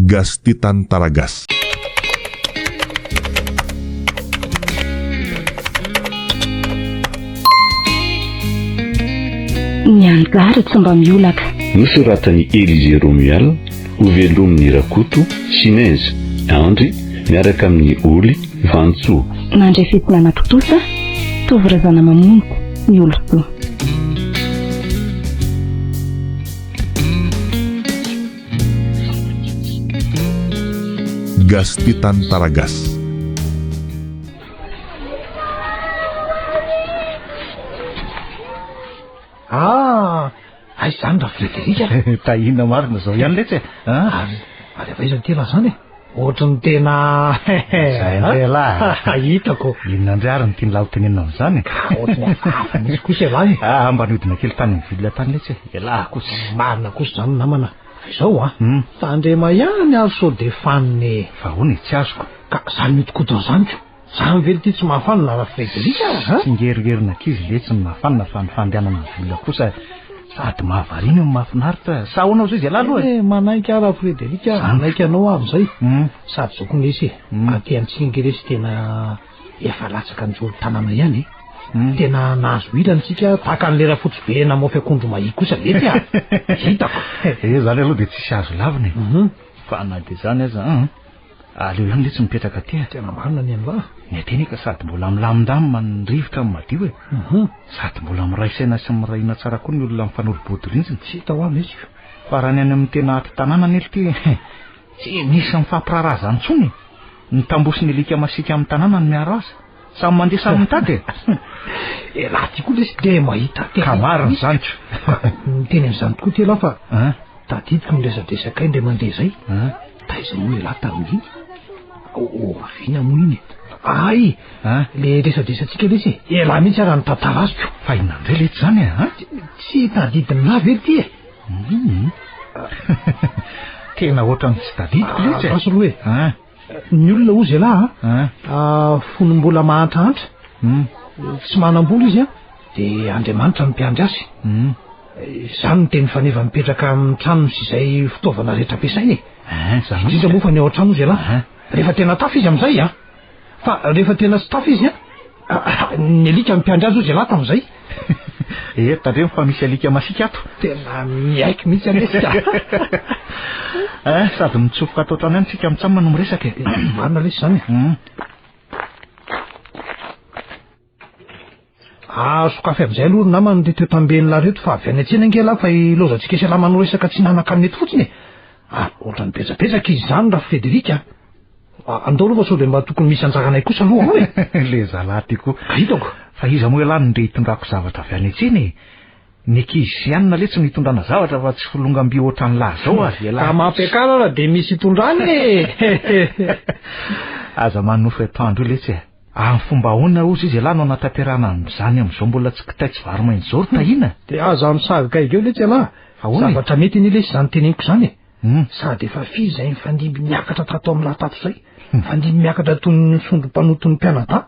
Gasy Tantara Gasy. Ny any gara tsy mba miolaka. Nosoratan'i Elysée Romuald, hovelomin'i Rakoto, Sinezy, Andry, miaraka amin'i Oly, Vantsoa. Nandray fety nanatontosa, Tovo Razanamamonjy, ny olon-tsoa. Gasy Tantara Gasy. Ah! Aiza izany ra Frédéric a? Tahiana marina izao ihany letsy e! Ary ary avy aiza ity lahy izany e? Ohatry ny tena Izay indray ialahy. Hitako. Inona indray ary no tian'lah ho tenenina amin'izany e? Ka ohatry ny hafahafa mihitsy kosa ialahy e. Ah, mba nihodina kely tany amin'ny ville tany letsy e. Ialahy kosa. Marina kosa izany namana. Fa izao an, Hmm. tandrema ihany ary sao dia fanina e. Fa ahoana e? Tsy azoko. Ka izany mihodinkodina izany ko. Zany ve ity tsy mahafanina ra Frederic a? Tsy ngeringerina ankizy letsy ny mahafanina fa ny fandehanana ny vola kosa sady mahavariana no mahafinaritra. Sa ahoana ozy izy ialahy aloha e? Manaiky aho ra Frederic a, manaiky anao aho amin'izay. Hmm. Sady zao koa lesy e, Hmm. aty amintsika lesy tena efa latsaka ny joro tanàna ihany e. Hmm. Tena nahazo ilany tsika tahaka an'i lera fotsy be namaofy akondro mahia kosa letsy a. Hitako. Eh zany aloha dia tsisy azo lavina e. Mhm. Fa na dia izany aza an. Aleo ihany letsy mipetraka aty a. Tena marina ny an'lah. Ny aty anie ka sady mbola milamindamina ny rivotra no madio e. Mhm. Sady mbola miray saina sy miray hina tsara koa ny olona mifanolo-bodirindrina. Tsy hita ho ahy mihitsy ko. Fa raha ny any amin'ny tena aty tanàna anie ity tsy misy mifampiraharaha izany intsony e. Ny tamboho sy ny alika masiaka amin'ny tanàna no miaro azy. Samy mandeha samy mitady e. Elah ty koa lesy dia mahita tena. Ka marina izany ko. Miteny an'izany tokoa ty elah fa Hein? tadidiko ny resadresakay indray mandeha izay. Hein? Taiza moa ialahy tamin'iny? Oviana moa iny e? Ay! Hein? Le resadresantsika lesy e. Ialahy mihitsy ara ny tantarasiko. Fa inona indray letsy izany e? Hein? Tsy tadidin'lah ve ity e? Mhm. Tena ohatran'ny tsy tadidiko letsy e. Andraso aloha e. Hein? Ny olona hozy ialahy a, Hein? ah, fony mbola mahantrahantra, Hmm. tsy manam-bola izy a, dia Andriamanitra no mpiandry azy. Hmm. Izany no teny faneva mipetraka amin'ny tranony sy izay fitaovana rehetra ampiasainy e. Hein, izany Indrindra moa fa ny ao an-trano hozy ialahy. Hein? Rehefa tena tafa izy amin'izay a. Fa rehefa tena tsy tafa izy a, ny alika no mpiandry azy hozy ialahy tamin'izay. Eh, tandremo fa misy alika masiaka ato. Tena miaiky mihitsy anie isika. Hein, sady mitsofoka ato an-trano ihany tsika mitsam no miresaka e. Marina lesy izany e. Hmm. Ah, sokafy amin'izay aloha ry namana ireto eto ireto fa avy any an-tsena ange ialahy fa ilaozantsika sy ialahy manao resaka tsy nanan-kanina eto fotsiny e. Ah, ohatran'ny betsabetsaka izy izany ra Frédéric a. Ah, andao aloha fa sao dia mba tokony misy anjaranay kosa aloha ao e. Le zalahy ty koa. Ka hitako. Fa iza moa ialahy no ndeha hitondrako zavatra avy any an-tsena e? Ny ankizy sy anona letsy no hitondrana zavatra fa tsy folongam-by ohatran'ny lahy izao ary ialahy. Ka mampiakara raha dia misy hitondrana e. Aza manonofy atoandro io letsy e. Amin'ny fomba ahoana hozy izy ialahy no hanatanterahana an'izany amin'izao mbola tsy kitay tsy vary maina izao ry Tahiana? Dia aza misary gaigy eo letsy ialahy. Ahoana e? Zavatra mety anie lesy izany teneniko izany e. Hmm. Sady efa firy izay mifandimby miakatra tato amin'ny lahy tato izay. Mifandimby miakatra toy ny sondrom-panoton'ny mpianadahy.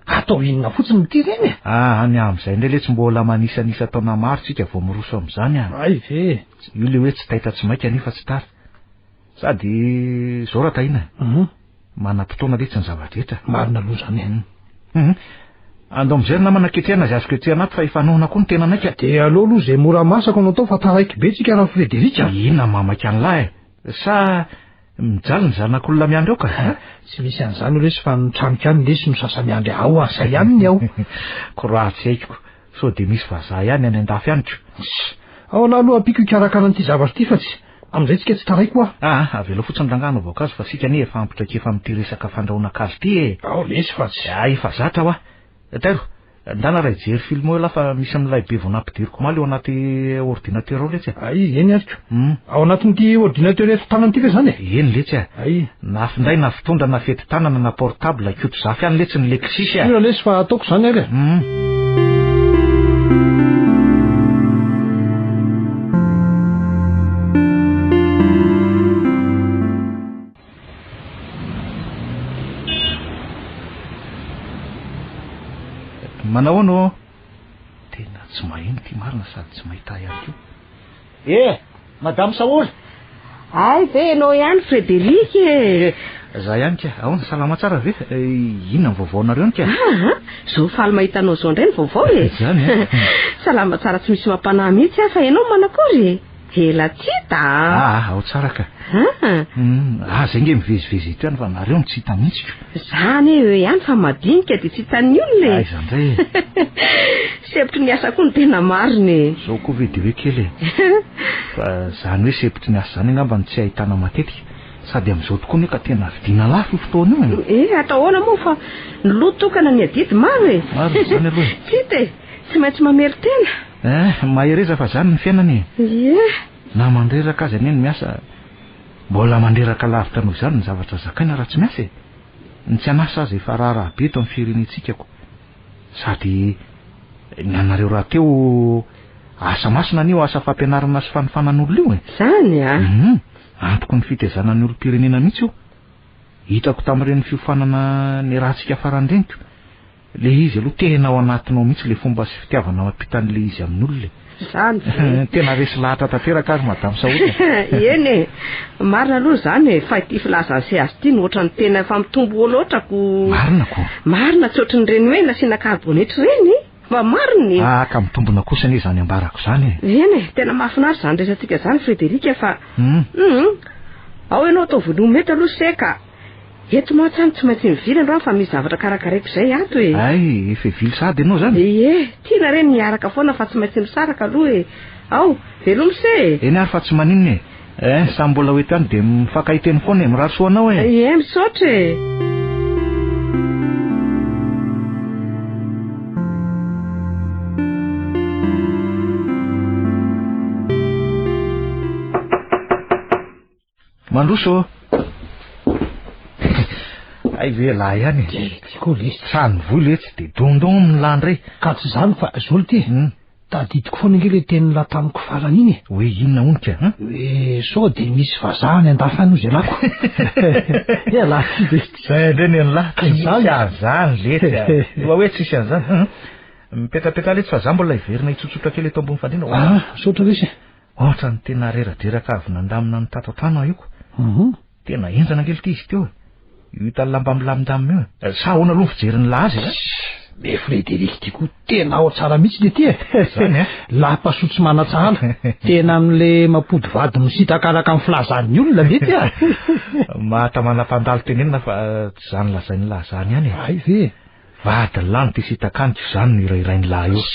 Atao inona fotsiny ity ireny e? Ah, ny amin'izay indray letsy mbola manisanisa taona maro tsika vao miroso amin'izany ah. Hay ve? Io le hoe tsy taitra tsy maika nefa tsy tara. Sady izao raha Tahiana, Mhm. manam-potoana letsy ny zava-drehetra. Marina aloha izany e. Mhm. Andao mijery namana ketrehana izay azo ketrehana ato fa efa noana koa ny tenanay ka. Dia aleo aloha izay mora masaka no atao fa taraiky be tsika raha Frédéric a. Inona mamaky an'lahy e? Sa mijaly ny zanak'olona miandry ao ka? Tsy misy an'izany io lesy fa ny tranoko ihany lesy no sasa-miandry ao a, zay ihany ny ao. Ko raha tsy haiko, sao dia misy vazaha ihany any an-dafy any ko. Ao aloha aloha ampiako hikarakara an'ity zavatra ity fa tsy amin'izay tsika tsy taraiky hoa. Ah, avelao fotsiny rangahy hanao voankazo fa sika anie efa ampy traikefa amin'ity resaka fandrahoana kaly ity e. Ao lesy fa tsy. Ah, efa zatra hoa. Tairo, ndana raha hijery film eo ialahy fa misy milay be vao nampidiriko omaly eo anaty ordinateur ao letsy e. Ay, eny ary ko. Hmm. Ao anatin'ity ordinateur eto tanana ity ve zany e? Eny letsy a. Ay. Na finday na fitondra na fety tanana na portable Koto Zafy any letsy ny Lexus a. Sûr lesy fa ataoko zany ary e. Hmm. Manao ahoana ô? Tena tsy maheno ity marina sady tsy mahita ihany koa. Eh! Madame Saholy! Hay ve ianao ihany Frédéric e! Za ihany ka, ahoana, salama tsara ve? Inona ny vaovaonareo any ka? Aa, zao faly mahita anao zao indray ny vaovao e! Zany e! Salama tsara tsy misy mampanahy mihitsy aho fa ianao manakory e? Ela tsy hita a! Aa, ao tsara ka. Aa. Ah, zay nge mivezivezy eto ihany fa nareo no tsy hita mihitsy ko. Za anie eo ihany fa madinika dia tsy hitan'ny olona e. Aiza indray e. Sempotry ny asa koa no tena marina e. Zao koa ve dia hoe kely e. Fa zany hoe sempotry ny asa zany angamba no tsy ahitana matetika. Sady amin'izao tokoa anie ka tena vidiana lafo io fotoana io e. Eh, atao ahoana moa fa ny loha tokana ny adidy maro e. Marina izany aloha e. Tsy hita e. Tsy maintsy mamerin-tena. Eh, mahereza fa zany ny fiainana e. Ie. Na mandreraka aza anie ny miasa, mbola mandreraka lavitra noho izany ny zavatra zakaina raha tsy miasa e. Ny tsy an'asa aza efa raharaha be eto amin'ny firenentsika ko. Sady ny anareo rahateo asa masina anie io asa fampianarana sy fanofanan'olona io e. Zany a! Hum, antoky ny fitaizana ny olom-pirenena mihitsy io. Hitako tamin'ireny fiofanana niarahantsika farany ireny ko. Le izy aloha tena ao anatinao mihitsy le fomba sy fitiavana mampita an'le izy amin'olona e. Zany ve? Tena resy lahatra tanteraka ary Madame Sahotra. Eny e! Marina aloha izany e, fa ity filazan'i se azy ity no ohatran'ny tena efa mitombo loatra ko. Marina ko. Marina tsy ohatran'ireny hoe nasiana karibonetra ireny, mba marina e. Ah ka mitombina kosa anie izany ambarako izany e. Eny e, tena mahafinaritra izany resatsika izany Frédéric fa. Hum. Ao ianao ataovy ny ho mety aloha se ka. Eto mantsy aho no tsy maintsy mivily androany fa misy zavatra karakaraiko izay ato e. Hay, efa hivily sahady ianao izany? Ie, tiana re ny miaraka foana fa tsy maintsy misaraka aloha e. Ao, veloma se e. Eny ary fa tsy maninona e. Eh, samy mbola ho eto ihany dia mifankahita eny foana e. Mirary soa anao e. Ie, misaotra e. Mandroso ô! Hay ve lahy ihany e? Dia ty koa lesy. Trano voy letsy dia dondon ny lahy ndray. Ka tsy izany fa zao ty e. Tadidiko foana ange ilay tenin'i lahy tamiko farany iny e. Hoe inona hono ka? Hein? Hoe sao dia misy vazaha any andafy any hozy ialahy ko. Ialahy ty ve? Zay indray ny an'lahy. Ka izany. Tsy misy an'izany letsy a. Toa hoe tsisy an'izany. Hum. Mipetrapetraha letsy fa za mbola hiverina hitsotsotra kely eto ambony fandriana. Ah, misaotra lesy e. Ohatran'ny tena reradreraka avy nandamina ny tato an-trano aho io ko. Tena henjana ange ity izy teo e. Io hitan'ny lamba milamindamina io e. Sa ahoana aloha ny fijerin'ny lahy azy e? Mais Frédéric ty koa tena ao tsara mihitsy le ty e. Zany e? Lapa soa tsy manan-tsahala. Tena amin'le mampody vady misintaka araka ny filazan'ny olona le ty a. Mahatamana mpandalo tenenina fa tsy izany lazain'ny lahy izany ihany e. Hay ve? Vady lahy no te sintaka amiko izany no hirahirain'ny lahy io.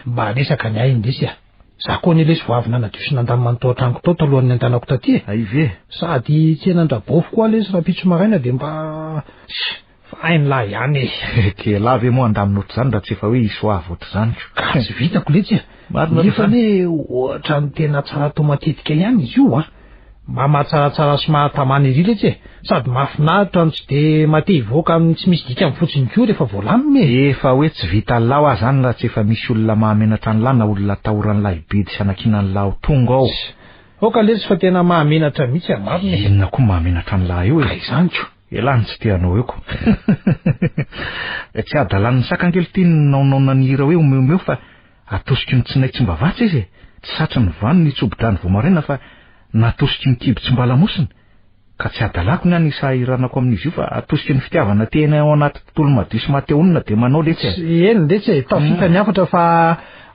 Mba resaka ny ahy indrisy a. Za koa anie lesy vao avy nanadio sy nandamina ny tao an-tranoko tao talohan'ny niandanako taty e. Hay ve? Sady tsena an-dRabofy koa lesy rahampitso maraina dia mba fa hain'ny lahy ihany e. Ke lahy ve moa handamina ohatr'izany raha tsy efa hoe hisy ho avy ohatr'izany ko. Ka tsy vitako letsy e. Marina aloha Nefa izany. anie ohatran'ny tena tsara atao matetika ihany izy io an. Mba mahatsaratsara sy mahatamana ery letsy e! Sady mahafinaritra no tsy dia maha-te hivoaka amin'ny tsy misy dikany fotsiny koa rehefa voalamina e! Efa hoe tsy vitan'lah hoa zany raha tsy efa misy olona mahamenatra an'lah na olona atahoran'lah hibedy sy hanakianan'lah ho tonga ao. Aoka letsy fa tena mahamenatra mihitsy a, marina e! Inona koa mahamenatra an'lah eo e? Ka izany ko! Elah no tsy te hanao eo ko! Tsy adalan'ny saka ange lty ny naonaona ny hira hoe omeomeo fa Atosiky ny tsinay tsy mba vatsy izy e! Tsy satry ny vanony hitsobo-drano vao maraina fa natosiky ny kibo tsy mba lamosina. Ka tsy hadalako ny ahy ny hisahiranako amin'izy io fa atosiky ny fitiavana tena ao anaty tontolo madio sy maha-te-honina dia manao letsy e! Eny letsy e, tafita ny hafatra fa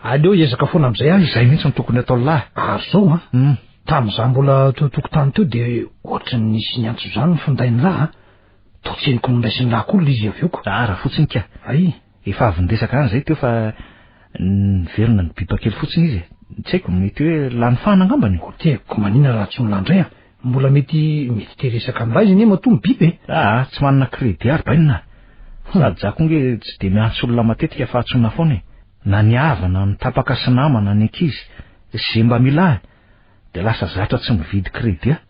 aleo hiezaka foana amin'izay aho e! Izay mihitsy no tokony atao lahy. Ary izao an, tamin'izaho mbola teo an-tokotany teo dia ohatry ny nisy niantso izany ny findain'i lahy an! Toa tsy henoko noraisin'i lahy koa ilay izy avy eo ko. Zara fotsiny ka. Hay. Efa avy niresaka any izay teo fa niverina nibiba kely fotsiny izy e. Tsy haiko, mety hoe lany fahana angambany e. Otehiko manina raha tsy olona indray an. Mbola mety mety te hiresaka amin'ilay izy anie matoa mibiba e. Aa, tsy manana crédit ary bainina. Sady za koa nge tsy dia miantso olona matetika fa antsoina foana e. Na ny havana, ny tapaka sy namana, ny ankizy, ze mba mila ahy dia lasa zatra tsy mividy crédit aho.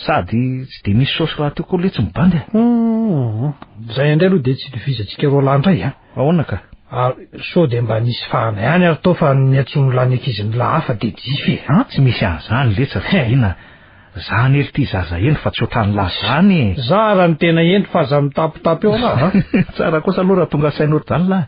Sady tsy dia misy saosy rahateo koa letsy ny bandy a! Hum, izay indray aloha dia tsy itovizantsika roa lahy indray a! Ahoana ka? Ary sao dia mba nisy fahana ihany ary tao fa niantsoan'ny lahy ny ankizin'ny lahy hafa dia jify e! An? Tsy misy an'izany letsy ry Vina a! Za anie ry ty zaza hendry fa tsy ohatran'ny lahy zany e! Za raha ny tena hendry fa aza mitapitapy eo lahy a! Tsara kosa aloha raha tonga saina ohatr'izany lahy.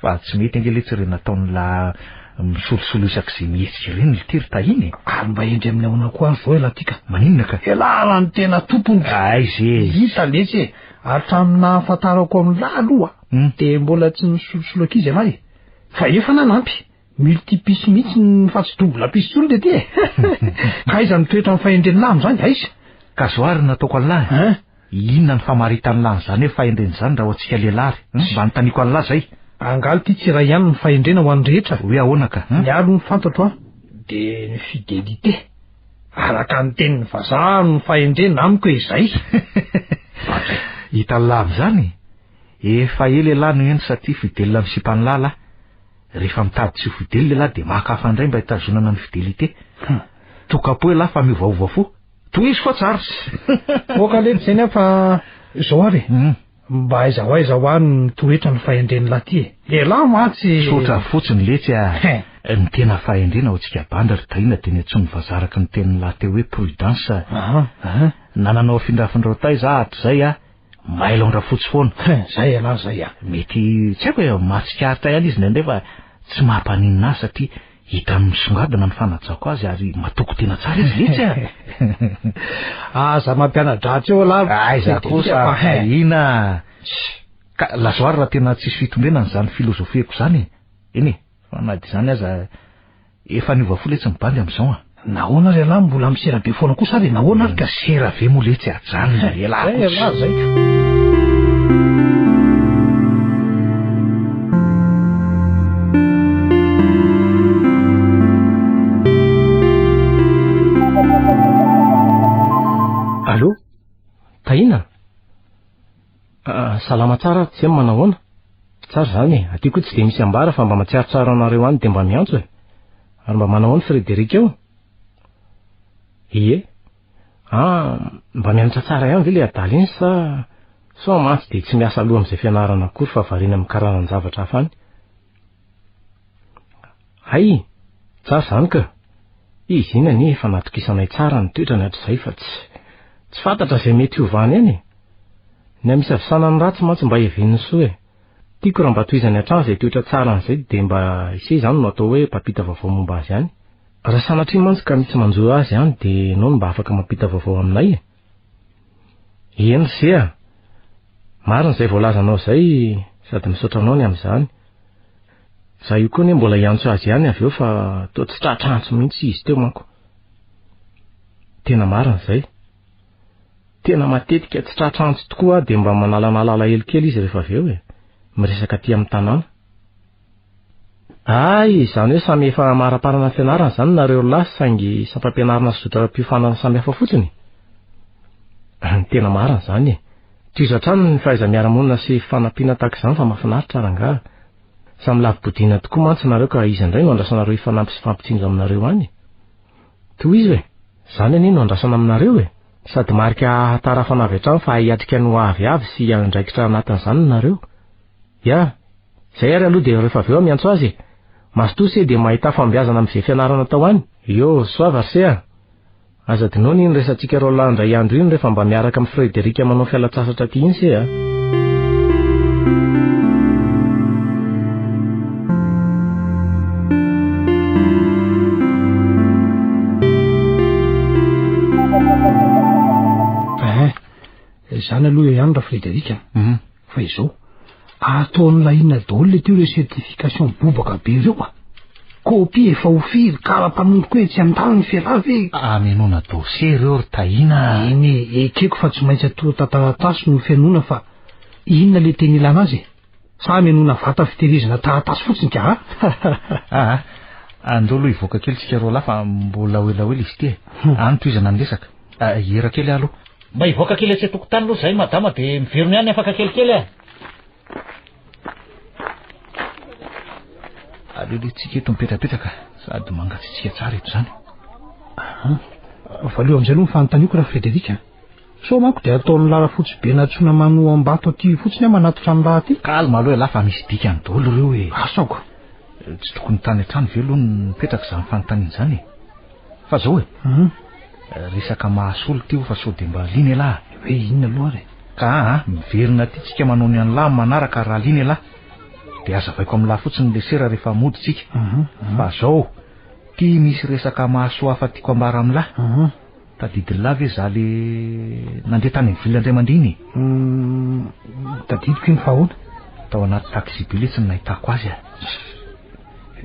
Fa tsy mety ange letsy ireny nataon'lah Misolosolo isak'izay mihetsika ireny ry ty ry Tahina e. Ary mba hendry amin'ny ahoana koa ary izao elah ty ka. Maninona ka? Elah raha ny tena tompony ka. Aiza e. Hita letsy e. Hatramin'ny nahafantarako an'lah aloha dia mbola tsy nisolosolo ankizy elah e. Fa efa nanampy. Multi-piece mihitsy ny fa tsy double piece intsony le ty e. Ka aiza ny toetra ny fahendren'lah amin'izany? Aiza? Ka zao ary no nataoko an'lah e. Hein? Inona ny famaritan'lah an'izany hoe fahendrena izany raha ho antsika lehilahy ary? Hum? Mba anontaniako an'lah izay. Angaha ity tsy iray ihany ny fahendrena ho an'ny rehetra? Hoe ahoana ka? Hum? Ny ahy aloha ny fantatro an, dia ny fidélité. Araka ny tenin'ny vazaha no fahendrena amiko e izay. Hitan'lah amin'izany e? Efa ela elah no hendry satria fidèle amin'ny sipan'lah lah. Rehefa mitady tsy ho fidèle elah dia maka hafa indray mba hitazonana ny fidélité. Tokam-po elah fa miovaova fo. Tohizo fa tsara. Oka letsy zay ny ahy fa izao ary e. Mba aiza ho aiza hoa ny toetra ny fahendren'ny lahy ty e. Lehilahy mantsy. Tsotra fotsiny letsy a. Ny tena fahendrena ho antsika bandy ry Tahiana dia ny antsoin'ny vazaha araka ny tenin'ny lahy teo hoe prudence. Na nanao afindrafindrao taiza aho hatrizay a. Mailo an-dRafotsy foana. Hein, zay ialahy zay a. Mety, tsy haiko e, mahatsikaritra ihany izy indraindray fa tsy mampaninona ahy satria hitany misongadina ny fanajako azy ary matoky tena tsara izy letsy a. Aza mampiana-dratsy eo ialahy. Aiza kosa fahina. Ka lazao ary raha tena tsisy fitombenana izany filozofiako izany e. Eny e, fa na dia izany aza Efa niova fo letsy ny bandy amin'izao an! Nahoana ary ialahy mbola misera be foana kosa ary e? Nahoana ary ka? Sera ve moa letsy ajanona ialahy kosa. Zay ialahy zay ka. Allô? Tahina? Ah, salama tsara ary Tsem manahoana? Tsara izany e, aty koa tsy dia misy ambara fa mba matsiarotsiaro anareo any dia mba miantso e. Ary mba manahoana Frédéric eo? Ie. Ah, mba mianatra tsara ihany ve ilay adala iny sa sao mantsy dia tsy miasa loha amin'izay fianarana akory fa variana amin'ny karazan-javatra hafa any? Hay! Tsara izany ka! Izy iny anie efa natokisanay tsara ny toetrany hatrizay fa tsy tsy fantatra izay mety hiovany any e! Ny amisavisana ny ratsy mantsy mba heveriny soa e! Tiako raha mba tohizany hatrany izay toetra tsarany izay dia mba ise izany no atao hoe mpampita vaovao momba azy any. Raha sanatria mantsy ka misy manjo azy any dia ianao no mba afaka mampita vaovao aminay e! Eny ry se a! Marina izay voalazanao izay sady misaotra anao ny amin'izany. Za io koa anie mbola hiantso azy ihany avy eo fa toa tsy tratra antso mihitsy izy teo manko. Tena marina izay. Tena matetika tsy tratra antso tokoa aho dia mba manalanala alahelo kely izy rehefa avy eo e. Miresaka aty amin'ny tanàna. Hay, izany hoe samy efa amara-parana ny fianarana izany nareo roa lahy saingy sampam-pianarana sy zotram-piofanana samy hafa fotsiny? Ny tena marina izany e. Tohizo hatrany ny fahaiza-miara-monina sy fifanampiana tahaka izany fa mahafinaritra rangaha. Samy lavo-bodiana tokoa mantsy nareo ka iza indray no andrasanareo hifanampy sy hifampitsinjo aminareo any? Tohizo e! Izany anie no andrasana aminareo e! Sady marika ahatarafana avy hatrany fa hiatrika ny ho avy avy sy hiandraikitra anatin'izany nareo. Ya! Zay ary aloha dia rehefa avy eo aho miantso azy e! Mazotoa se dia mahità fahombiazana amin'izay fianarana atao any! Yo, soava ry se a! Aza adinoina iny resatsika roalahy indray andro iny rehefa mba miaraka amin'i Frédéric manao fialantsasatra aty iny se a! Ehe, izany aloha eo ihany Ra-Frédéric a! Fa izao, ataon'ilay inona daholo le ty ireo certification bobaka be ireo a! Copie efa ho firy, kara-panondro koa etsy an-daniny fialahy ve? Hamenoana dossier ireo ry Tahiana a! Eny e, ekeko fa tsy maintsy antontan-taratasy no fenoina fa inona le tena ilana azy e? Sa hamenoana vata fitehirizana taratasy fotsiny ka a? Aa, andao aloha hivoaka kely tsika roalahy fa mbola ho elaela izy ity e. Any tohizana ny resaka. Hiera kely aho aloha. Mba hivoaka kely etsy an-tokotany aloha zahay madama dia miverina ihany afaka kelikely e. Aleoleontsika eto mipetrapetraka sady mangatsiatsiaka tsara eto izany. Valio amin'izay aloha ny fanontaniako raha Frédéric a. Sao manko dia ataon'ny lala fotsy be nantsoina manoham-bato aty fotsiny aho manatitra ny raha aty. Calme aloha ialahy fa misy dikany daholo ireo e. Asako. Tsy tokony tany an-trano ve aloha no mipetraka izany fanontaniana izany e? Fa zao e. Resaka mahasolo ty fa sao dia mba liana ialahy. Hoe inona aloha ary e? Ka aa, miverina aty tsika manao ny an'lah manaraka raha liana ialahy. Dia hazavaiko amin'lah fotsiny le sera rehefa mody tsika. Fa zao, ty misy resaka mahasoa hafa tiako ambara amin'lah. Tadidin'lah ve za le nandeha tany amin'ny ville indray mandeha iny e? Tadidiko iny fa ahoana? Tao anaty taxi-be letsy no nahitako azy a.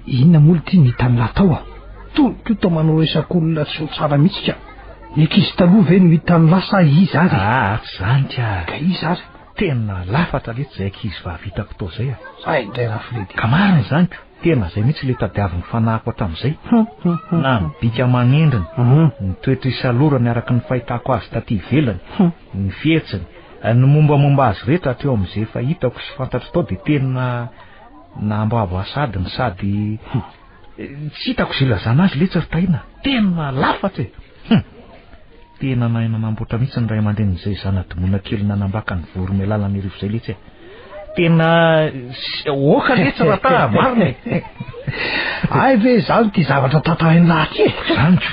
Inona moa ity ny hitan'lah tao a? Tony koa toa manao resak'olona tsy ho tsara mihitsy ka. Ny ankizy taloha ve no hitan'lah sa iza ary e? Aa, tsy zany ka. Ka iza ary? Tena lafatra letsy zay ankizy vavy hitako tao zay a. Zay indray Rafredy. Ka marina izany ko. Tena zay mihitsy le tadiavin'ny fanahiko hatramin'izay. Na ny bika aman'endriny, ny toetra isalorany araka ny fahitako azy taty ivelany, ny fihetsiny, ny mombamomba azy rehetra hatreo amin'izay efa hitako sy fantatro tao dia tena nambabo ahy sady ny sady tsy hitako izay ilazana azy letsy ry Tahiana. Tena lafatra e! Hum! Tena nahay nanamboatra mihitsy ny ray aman-drenin'izay zana-domoina kely nanambaka ny voromailala an'Iarivo izay letsy e! Tena oka letsy Rataha, marina e! Hay ve izany ity zavatra tantarain'i lahy ity e? Izany ko!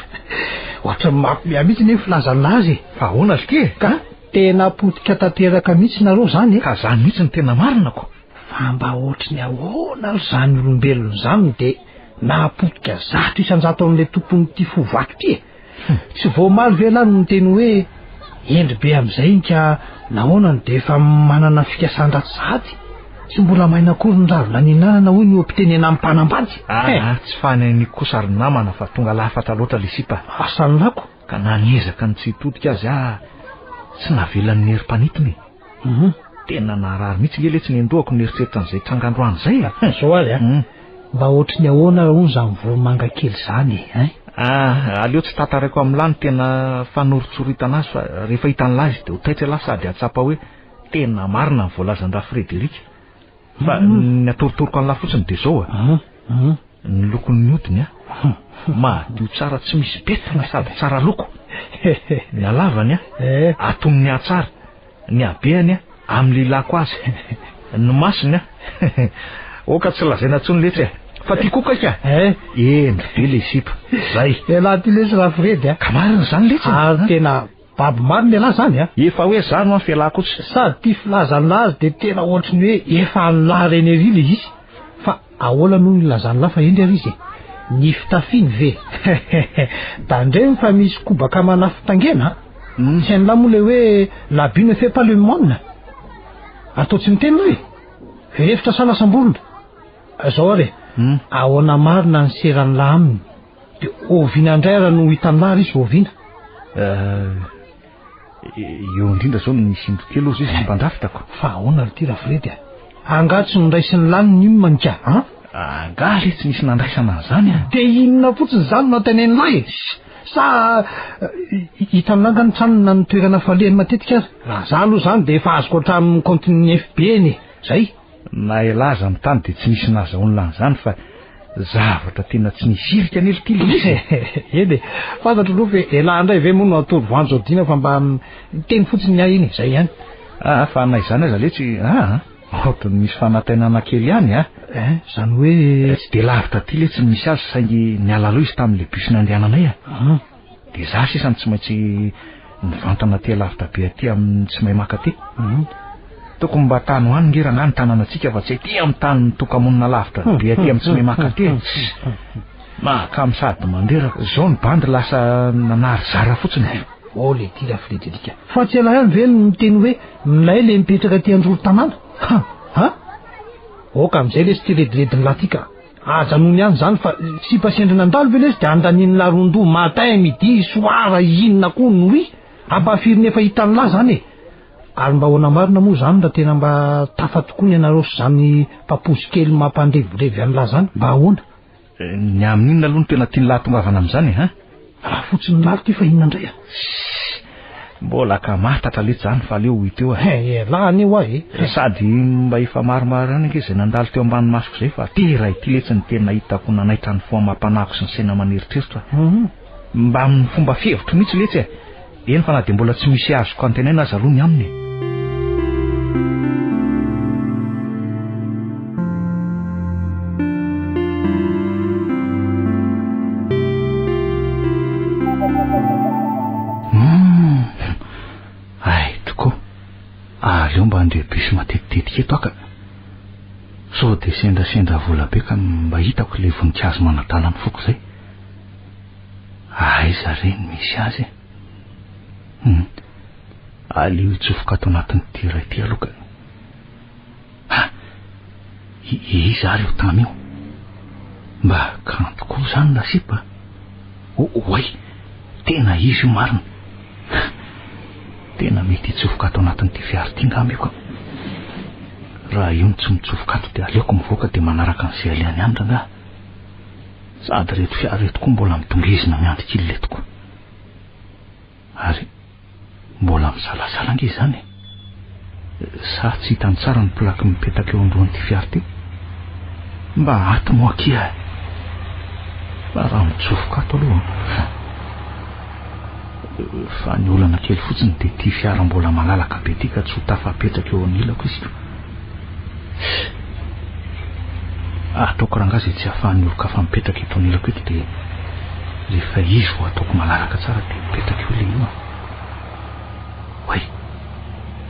Ohatran'ny mampiomehy mihitsy anie filazan'i lahy azy e! Fa ahoana ry ity e? Ka tena potika tanteraka mihitsy nareo izany e! Ka izany mihitsy no tena marina ko! Fa mba ohatry ny ahoana ary izany olombelona izany no dia nahapotika 100% an'ilay tompon'ity fo vato ity e? Tsy vao omaly ve ialahy no niteny hoe hendry be amin'izay iny ka nahoana no dia efa manana fikasan-dratsy sahady? Tsy mbola maina akory ny ravina nihinanana hoy ny oha-pitenenan'ny mpanambady. Aa, tsy fanahiniako kosa ry namana fa tonga lafatra loatra ilay sipa. Asa ny lako. Ka na niezaka ny tsy hitodika azy aho, tsy navelan'ny herim-panintona e. Tena naharary mihitsy nge letsy ny andohako nieritreritra an'izay tranga androany izay e. Zao ary a, mba ohatry ny ahoana ary hono izany voromanga kely izany e, hein? Ah, aleo tsy tantaraiko amin'lah ny tena fanoritsoritana azy fa rehefa hitan'lah izy dia ho taitra ialahy sady hahatsapa hoe tena marina ny voalazan-dRafrederika. Fa ny atorotoroko an'lah fotsiny dia izao a. Ny lokon'ny hodiny a, madio tsara tsy misy pentina sady tsara loko. Ny halavany a, atonony hatsara. Ny habehany a, amin'ny lilako azy. Ny masony a, oka tsy lazaina intsony letsy e. Fa ty koa kaika, hendry be le sipa. Zay. Ialahy ty lesy Rafredy a. Ka marina izany letsy e. Ary tena Babo marina ialahy zany a! Efa hoe za no an fialako tsy. Sady ty filazan'lah azy dia tena ohatry ny hoe efa an'lah reny ery le izy. Fa ahoana no nilazan'lah fa hendry ary izy e? Ny fitafiny ve? Tandremo fa misy kobaka manafin-tangena a! Tsy hain'lah moa le hoe l'habit ne fait pas le moine? Atao tsy miteny lah e! Very hevitra sa lasa-mborona? Zao ary e! Ahoana marina ny seran'lah aminy? Dia oviana indray ary no hitan'lah ry izy oviana? Eo indrindra zao no misy indro kely ozy izy tsy mpandrafitra ko. Fa ahoana ry ty Rafredy a? Angaha tsy noraisin'ny lany ny inona ka an? Angaha le tsy nisy nandraisana an'izany a? Dia inona fotsiny izany no antenain'lah e? Sa hitan'lah angaha ny tranony na ny toerana falehany matetika ary? Raha za aloha izany dia efa azoko hatramin'ny kaontin'ny FB-ny e! Zay. Na elah aza mitany dia tsy nisy nahazahoan'lah an'izany fa zavatra tena tsy nisy hirika anie ry ty le izy e! Eny e! Fantatro aloha fa elah indray ve moa no atoro voanjo aodiana fa mba miteny fotsiny ny ahy iny e! Zay ihany. Aa fa na izany aza letsy aa ohatran'ny misy fanantenana kely ihany a! Ein, izany hoe. Tsy dia lavitra aty letsy ny misy azy saingy niala aloha izy tamin'ilay bus nandehananay a! Dia za sisa no tsy maintsy nivantana aty alavitra be aty amin'ny tsy mahay maka aty. Tokony mba tany ho any nge rangahy ny tanànantsika fa tsy aty amin'ny tany mitoka-monina lavitra be aty amin'ny tsy mahay maka aty e. Mahakamo sady mandreraka. Zao ny bandy lasa nanary zara fotsiny. Oh le ty Rafrederika. Fa tsy ialahy ihany ve no miteny hoe milay le mipetraka aty androron-tanàna? Ha! Ha! Aoka amin'izay lesy ty rediredin'lah ty ka. Ajanony ihany izany fa sipa sendra nandalo ve lesy dia andanian'lah rondoha matin, midi, soir, inona koa nuit, ampahafiriny efa hitan'lah zany e! Ary mba ahoana marina moa zany raha tena mba tafa tokoa ny anareo sy zany papozy kely mampandrevirevy an'lah zany, mba ahoana? Ny amin'inona aloha no tena tian'lah hatongavana amin'izany e, hein? Raha fotsiny lalo ty fa inona indray a? Mbola ka matatra letsy zany fa aleo ho hita eo e. He, elah anie hoa e. Sady mba efa maromaro ihany ange izay nandalo teo ambany masoko izay fa ty iray ity letsy no tena hitako nanaitra ny fo amam-panahiko sy ny saina aman'eritreritra. Mba amin'ny fomba fihevitro mihitsy letsy e. Eny fa na dia mbola tsy misy azoko antenaina aza aloha ny aminy e. Hum, hay tokoa. Aleo mba handeha bus matetitetika eto aho ka. Sao dia sendrasendra vola be ka mba hitako ilay voninkazo manadala ny foko izay. Aiza re no misy azy e? Hum. Aleo hitsofoka ato anatin'ity iray ity aloha ka. Ha! Iza ary io tamy io? Mba kanto koa izany rasipa a! Oay! Tena izy io marina! Tena mety hitsofoka ato anatin'ity fiara ity angamba io ka. Raha io no tsy mitsofoka ato dia aleoko mivoaka dia manaraka an'izay alehany any rangaha. Sady ireto fiara ireto koa mbola midongizina miandry kil eto koa. Ary mbola misalasala ange izany e! Sa tsy hitany tsara ny plaque mipetaka eo androan'ity fiara ity? Mba ato moa akia e! Fa raha mitsofoka ato aloha Fa ny olana kely fotsiny dia ity fiara mbola malalaka be ity ka tsy ho tafapetraka eo anilako izy ko. Ataoko rangahy izay tsy ahafahan'ny olon-kafa mipetraka eto anilako eto dia rehefa izy vao ataoko malalaka tsara dia mipetraka eo ilay io an. Oay!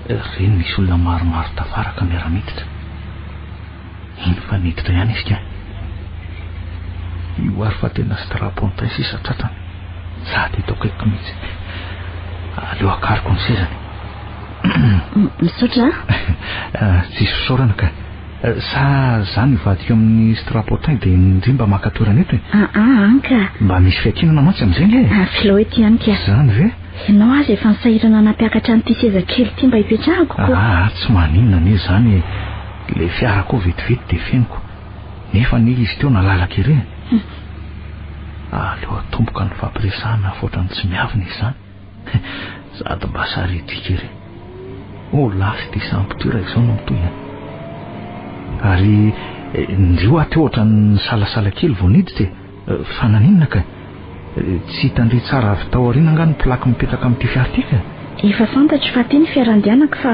Ireny misy olona maromaro tafaraka miara-miditra. Iny fa niditra ihany izy ka. Io ary fa tena strapontin sisa tratrany. Sady eto akaikiko mihitsy. Aleo akariko ny sezany. Misaotra a. Tsisy fisaorana ka. Sa za no hivadika amin'ny strapontin dia ndry mba maka toerana eto e? Aa an ka. Mba misy fiankinana mantsy amin'izay nge e. Afilao eto ihany ka. Zany ve? Ianao aza efa nisahirana nampiakatra an'ity seza kely ity mba hipetrahako ko. Aa tsy maninona anie izany e. Ilay fiara koa vetivety dia fenoko. Nefa anie izy teo nalalaka ery e. Aleo atomboka ny fampiresahana fa ohatran'ny tsy miavona izy izany. Sady mba saritika ery. Oh lasa ity sampy ity raha izao no mitohy an. Ary ndry hoa teo ohatran'ny nisalasala kely vao niditra e. Fa naninona kay? Tsy hitan-dry tsara avy tao aoriana angaha ny plaque mipetaka amin'ity fiara ity ka? Efa fantatro fa aty ny fiara andehanako fa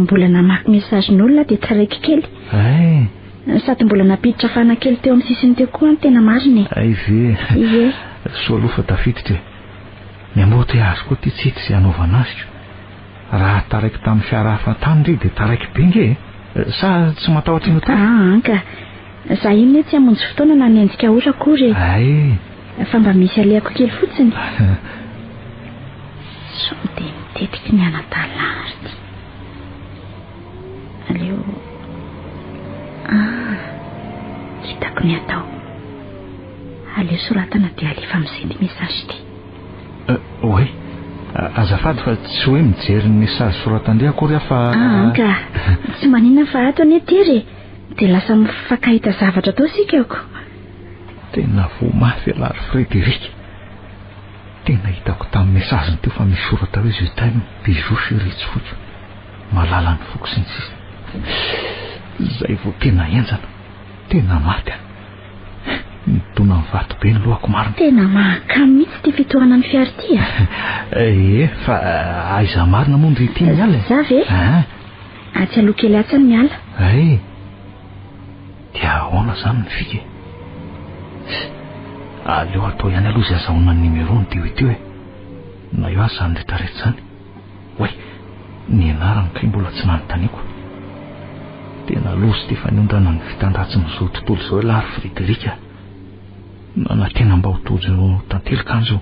mbola namaky message-n'olona aho dia taraiky kely. Hay! Sady mbola nampiditra fana kely teo amin'ny sisiny teo koa an tena marina e. Hay ve? Ie. Soa aloha fa tafiditra e. Ny embouteillage koa ity tsy hita izay hanaovana azy ko. Raha taraiky tamin'ny fiara hafa tany ry dia taraiky be nge e. Sa tsy matahotra ny ho tara? Aa an ka. Za iny ne tsy hamonjy fotoana na hanenjika ora akory e. Hay! Fa mba misy alehako kely fotsiny. Sao dia mitetiky ny anadala ary ty. Aleo. Ah! Hitako ny atao. Aleo soratana dia alefa amin'izay ity message ity. Oay! Azafady fa tsy hoe mijery ny message soratan-dry akory aho fa. Ah, ka. Tsy maninona fa ato anie tery e. Dia lasa mifankahita zavatra tao isika ko. Tena voa mafy ialahy ry Frédéric. Tena hitako tamin'ny message-ny teo fa misy soratra hoe je t'aime, bisous chérie tsy foiko, malala ny foko sy ny sisa. Izay vao tena henjana. Tena maty aho. Nidona ny vato be ny lohako marina. Tena mahakamo mihitsy ity fitohanan'ny fiara ity a. Ie, fa aiza marina moa ndry ity miala e? Za ve? An. Atsy aloha kely atsy aho miala. Hay! Dia ahoana izany ny fika e? Aleo atao ihany aloha izay azahoana ny numéro-ny teo ity e. Na eo aza izany retraretra izany. Oay! Ny anarany kay mbola tsy nanontaniako. Tena loza ity faniondrana ny vitan-dratsin'izao tontolo izao ialahy ry Frédéric a! Nanantena mba ho tojo tantely kanjo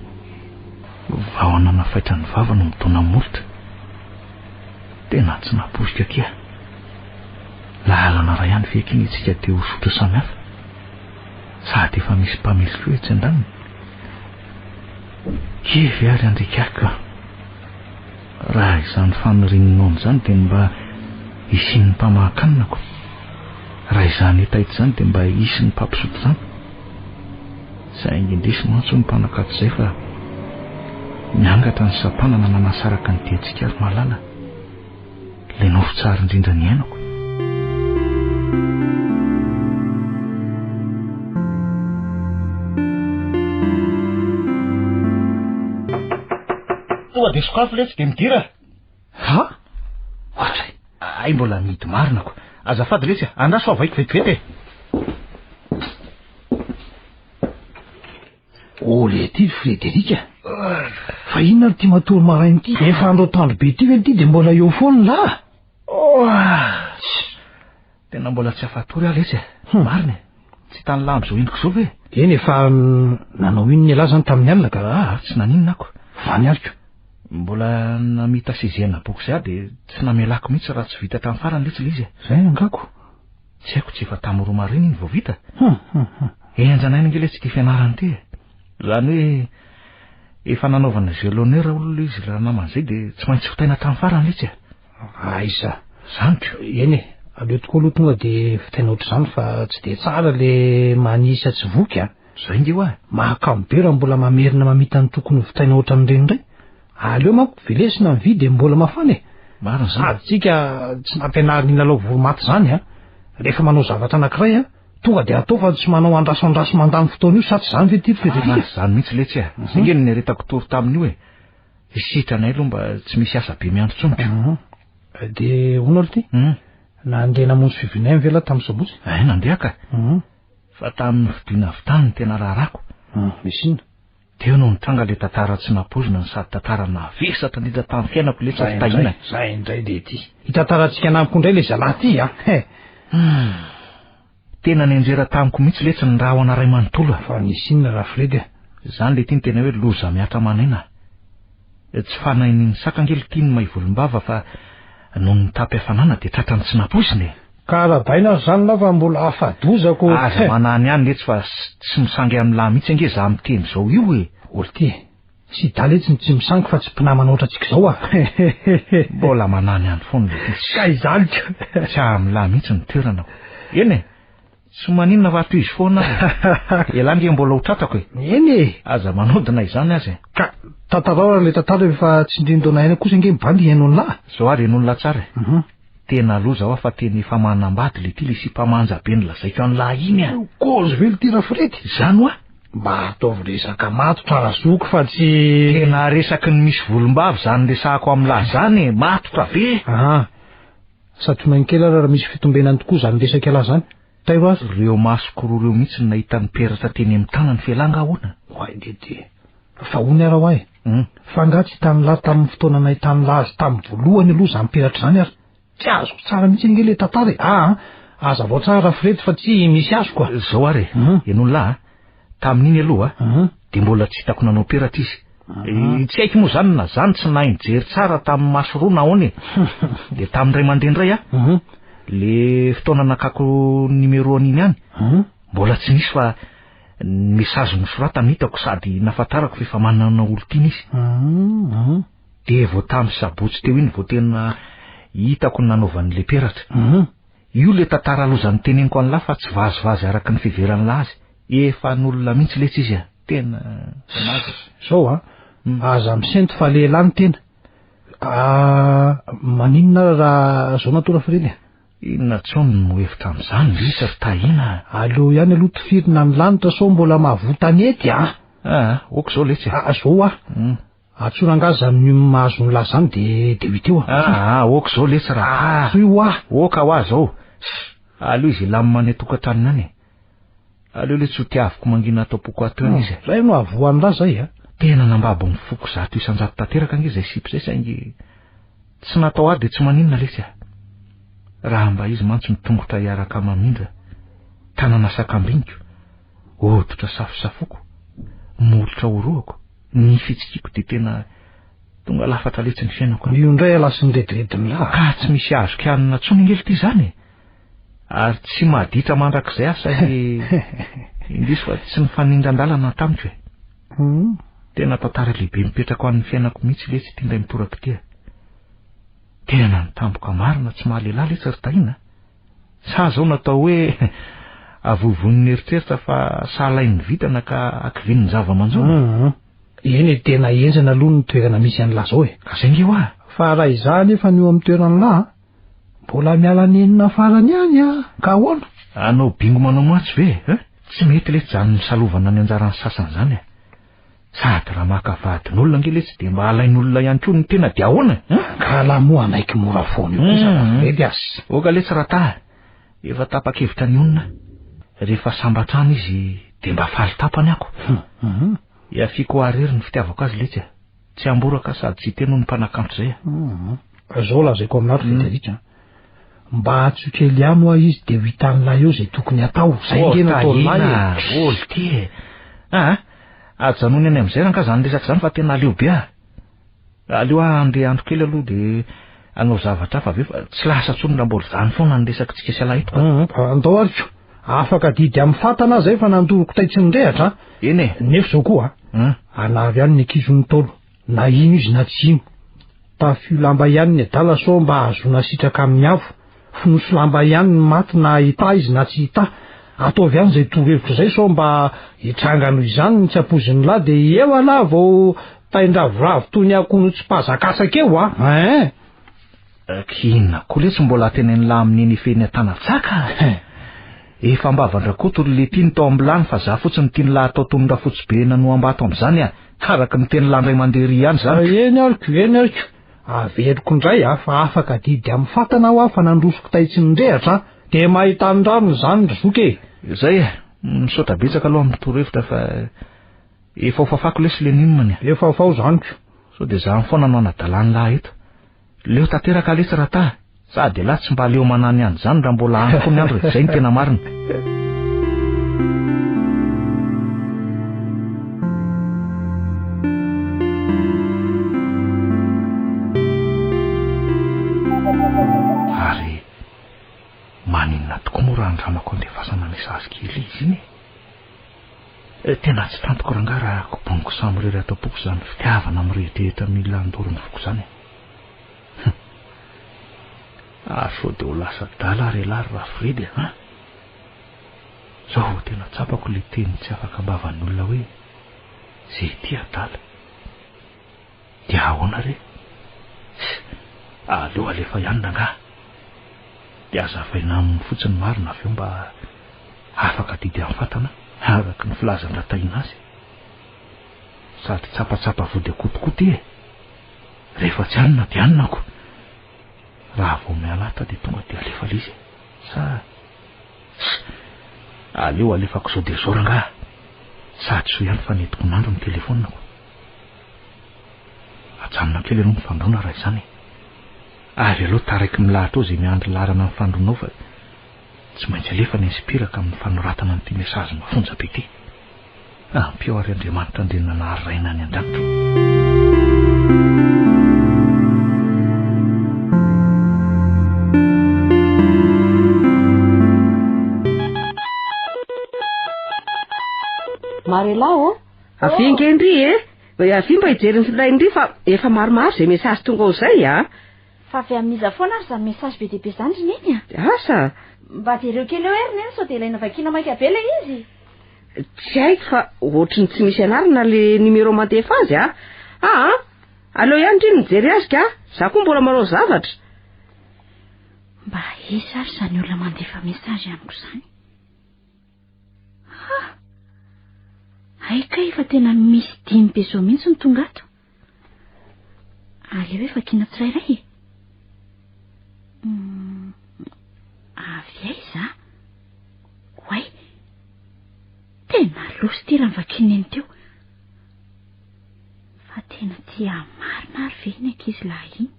vahona nafaitra ny vava no midona ny molotra. Tena tsy nampoiziko akia. Lalana iray ihany ve akia ny antsika dia ho zotra samy hafa? Sady efa misy mpamily koa etsy andaniny. Kivy ary andrikako a! Raha izany fanirian'i Nony izany dia ny mba hisian'ny mpamahan-kanina ko. Raha izany hetaheta izany dia mba hisy ny mpampisotro rano. Saingy indrisy mantsy hoy ny mpanakato izay fa miangatra ny sampanana nanasaraka ny diantsika ry malala. Ilay nofy tsara indrindra niainako. Tonga dia sokafo letsy dia midira. Ha? Ohatray. Ay mbola mihidy marina ko. Azafady letsy a. Andraso aho vaiko vetivety e. Oh le ty ry Frédéric a! Fa inona ary ity matory maraina ity? Efa andro atoandro be ity ve ity dia mbola eo foana lah? Tena mbola tsy afa-tory aho letsy e. Marina e. Tsy hitan'ny lambo izao endriko izao ve? Eny e, fa nanao inona ialahy izany tamin'ny alina ka? Ah, tsy naninona ako. Vany aliko. Mbola namita saisie-na boky izay aho dia tsy namelako mihitsy raha tsy vita tamin'ny farany letsy ilay izy e. Izay angako. Tsy haiko tsy efa tamin'ny roa maraina iny vao vita. Hum, hum, hum. Henjana aina ange letsy ity fianarana ity e. Izany hoe efa nanaovana gelonneur olona izy raha namana izay dia tsy maintsy vitaina hatramin'ny farany letsy e. Aiza. Zany ko. Eny e, aleo tokoa aloha tonga dia vitaina ohatr'izany fa tsy dia tsara le manisa tsy voky a. Zay nge hoa. Mahakamo be raha mbola mamerina mamita ny tokony ho vitaina ohatran'ireny indray. Aleo manko velesina ny vy dia mbola mafana e. Marina izany. Sady tsika tsy nampianarina hilalao voromaty izany a. Rehefa manao zavatra anankiray a, tonga dia atao fa tsy manao andraso andraso mandany fotoana io sa tsy izany ve ity ry Frédéric? Ah, izany mihitsy letsy a. Zay nge no niaretako tory tamin'io e. Hisitranay aloha mba tsy misy asa be miandry intsony ko. Mhm. Dia hono aloha ity? Mhm. Nandeha namonjy fivoriana ve lahy tamin'ny sabotsy? Eh, nandeha ka. Mhm. Fa tamin'ny nofidiana avy tany ny tena raharahako. Mhm. Misy inona? Teo no nitranga ilay tantara tsy nampoizina no sady tantara navesatra indrindra tamin'ny fiainako ilay tsy tahiana. Zay indray dia ity. Hitantarantsika anamiko indray ilay zalahy ity a. He. Hmm. Tena nianjera tamiko mihitsy letsy ny rahona ray manontolo a. Fa nisy inona Rafredy a? Izany le ty no tena hoe loza mihatra aman'aina a. Tsy fanahin'ny saka ange le ty ny may volombava fa noho ny mitapy hafanana dia tratran'ny tsy nampoizina e. Ka arahabaina ary izany lahy fa mbola afa-doza ko. Aza manahany ihany letsy fa tsy misangy amin'lah mihitsy ange za miteny izao io e. Olty e. Sida letsy ny tsy misangy fa tsy mpinamana ohatrantsika izao a! Mbola manany ihany foana ilay izy. Ka izany ka! Tsy amin'lah mihitsy ny toerana ko. Eny e! Tsy maninona fa tohizo foana aho e! Elah ange mbola ho tratrako e! Eny e! Aza manodina izany aza e! Ka tantarao ary ilay tantara e, fa tsindrin-daona aina kosa ange mibandy hihaino an'lah. Zao ary henoin'lah tsara e! Tena loza hoa fa tena efa manambady le ty le sipa manja be nolazaiko an'lah iny a! Kôzy ve l'ty Rafredy? Izany hoa! Mba ataovy resaka matotra razoky fa tsy. Tena resaky ny misy volombava izany resahako amin'lah zany e! Matotra be! Aa! Santionany kely ary raha misy fitombenany tokoa izany resak'ialahy izany. Tairo azy. Reo masoko roa reo mihitsy no nahita ny peratra teny amin'ny tanany f'elah nga ahoana? Oay dede! Fa hono ara ho'a e! Fa angaha tsy hitan'ilahy tamin'ny fotoana nahitan'ilahy azy tamin'ny voalohany aloha izany peratra izany ary? Tsy azoko tsara mihitsy ange le tantara e! Aa hazavao tsara Rafredy fa tsy misy azoko a! Zao ary e, henoy lahy a, tamin'iny aloha dia mbola tsy hitako nanao peratra izy. Tsy haiko moa zany na zany tsy nahay nijery tsara tamin'ny maso roa na ahoana e! Dia tamin'ny ray aman-dreny indray a, le fotoana nakako numéro an'iny ihany, mbola tsy nisy fa ny message nosoratany hitako sady nahafantarako fa efa manana olon-tiana izy. Dia vao tamin'ny sabotsy teo iny vao tena hitako ny nanaovany ilay peratra. Io ilay tantara loza noteneniko an'lah fa tsy vazivazy araka ny fiheveran'lah azy. Efa an'olona mihitsy letsy izy a! Tena naza. Zao a, aza misento fa lehilahy ny tena. Ah, maninona ary raha zao no atao Rafredy a? Inona intsony no hevitra amin'izany litsy ry Tahiana a? Aleo ihany aloha tifirina ny lanitra sao mbola mahavoa tanety a! Ah, ok izao letsy a! Ah, zao a! Antsoina angaha zany mahazo ny lahy zany de de ho hita eo a. Ah, ok zao letsy raha. Antsoy hoa. Ok hoa zao. Aleo izy hilamina any an-tokantranony any e. Aleo letsy ho tiaviko mangina ato am-poko ato ihany izy e. Zay no hahavoa an'lah zay a. Tena nambabo ny foko 100% tanteraka ange izay sipa izay saingy tsy natao ahy dia tsy maninona letsy a. Raha mba izy mantsy no tongotra hiaraka mamindra, tanana sakambiniko, hoditra safosafoko, molotra orohako, Ny fitsikiako dia tena tonga lafatra letsy ny fiainako. Io indray ialahy sy ny rediredin'lah. Ka tsy misy azoko hanina intsony ange ity izany e. Ary tsy maditra mandrakizay aho saingy indrisy fa tsy nifanindran-dalana tamiko e. Tena tantara lehibe mipetraka ho an'ny fiainako mihitsy letsy ity indray mitoraka ity e. Tena nitampoka marina tsy maha lehilahy letsy ry Tahiana a. Sa zao natao hoe avoivoin'ny eritreritra fa sahalain'ny vintana ka akivian'ny zava-manjo? Hum. Eny e, tena henjana aloha ny toerana misy an'lah zao e. Ka zay nge hoa. Fa raha izaho anefa no eo amin'ny toeran'lah an, mbola miala nenina farany ihany an, ka ahoana? Hanao bingo manao matso ve e? Tsy mety letsy zany misalovana ny anjaran'ny sasany zany e. Sady raha maka vadin'olona ange letsy dia mba alain'olona ihany koa ny tena dia ahoana e? Ka lahy moa hanaiky mora foana io kosa Rafredy aza. Oka letsy Rataha, efa tapa-kevitra ny honina. Rehefa sambatra any izy dia mba faly tapany ako. Ihafiako arery ny fitiavako azy letsy a. Tsy hamboraka sady tsy hiteny hoy ny mpanakanto izay a. Zao lazaiko aminao ry Frederic a. Mba antsoy kely ihany hoa izy dia ho hitan'lah eo izay tokony hatao. Izay ange no ataon'lah e. Oly ty e. Aa, ajanony any amin'izay rangaha izany resaka izany fa tena aleo be ah. Aleo aho handeha andro kely aloha dia hanao zavatra hafa avy eo fa tsy lasa intsony raha mbola izany foana ny resakitsika sy ialahy eto ka. Andao ary ko. Afaka adidy amin'ny fatana aho izay fa nandoroko tay tsy nirehatra a. Eny e. Nefa izao koa a. Anaro ihany ny ankizy hoy ny Ntaolo. Na hino izy na tsy hino. Tafio lamba ihany ny adala sao mba hahazoana sitraka amin'ny avo. Fonosy lamba ihany ny maty na hitaha izy na tsy hitaha. Ataovy ihany izay torohevitra izay sao mba hitranga noho izany ny tsy ampoizin'ny lahy dia eo alah vao tain-dravoravo toy ny akoho notsipazakasaka eo a! Hein! K'inona koa letsy mbola tenenin'lah amin'iny ifehy ny Antanatsaka a! Efa am-bavan-dRakoto ry letia ny tao am-bilany fa za fotsiny tian'lah atao toy ny Rafotsibe nanoham-bato amin'izany a! Araka ny tenin'lah indray mandeha ery ihany izany ko! Eny ary ko, eny ary ko! Averiko indray a, fa afaka adidy amin'ny fatana aho a, fa nandroso kitay tsy nirehatra a! Dia mahita ny rariny izany ry zoky e! Izay e! Misaotra betsaka aloha amin'ny torohevitra fa efa ho fafako lesy le nimany a! Efa fafao izany ko! Sao dia izany foana no anadalan'lah eto. Leo tanteraka lesy Rataha! Sady elah tsy mba leo manany ihany izany raha mbola any koa ny andro e! Izay no tena marina. Ary maninona tokoa moa raha andramako andefasana message kely izy iny e? Tena tsy tantiko rangahy raha koboniko samirery ato am-poko izany fitiavana mirehidrehitra mila handoro ny foko izany e. Hum. Ary sao dia ho lasa adala ary ialahy ry Rafredy a! An? Zao vao tena tsapako ilay teny tsy afaka am-bavan'ny olona hoe ze tia adala. Dia ahoana re? Aleo alefa ihany rangahy. Dia azavaina aminy fotsiny marina avy eo mba afaka adidy amin'ny fatana araka ny filazan-dRatahiana azy. Sady tsapatsapa vody akoho tokoa ty e! Rehefa tsy anona dia anona ko! Raha vao miala ato dia tonga dia alefa le izy e! Sa Tss! Aleo alefako zao dia zao rangaha! Sady soa ihany fa nentiko nandro ny telephone-ko. Ajanona kely aloha ny fandroana raha izany e! Ary aleo taraiky milahatra ao izay miandry laharana ny fandroana ao fa tsy maintsy alefa ny inspiraka amin'ny fanoratana an'ity message mafonja be ity. Ampio ary Andriamanitra Andriananahary Raina any an-danitra ô. Marela ô! Avia ange ndry e! Avia mba hijery ny finday ndry fa efa maromaro izay message tonga ao izay a! Fa avy amin'iza foana ary izany message be dia be izany ry Neny a? Asa! Mba jereo kely eo e ry Neny sao dia ilaina vakiana maika be ilay izy. Tsy haiko fa ohatry ny tsy misy anarana le numéro mandefa azy a! Aa! Aleo ihany ndry mijery azy ka! Za koa mbola manao zavatra. Mba aiza ary izany olona mandefa message amiko izany? Ha! Hay kay efa tena misy dimy be zao mihitsy no tonga ato. Aleo hoe vakiana tsirairay e. Hmm, avy aiza? Oay! Tena loza ity raha novakian'i Neny teo. Fa tena tia ahy marina ary ve iny ankizy lahy iny?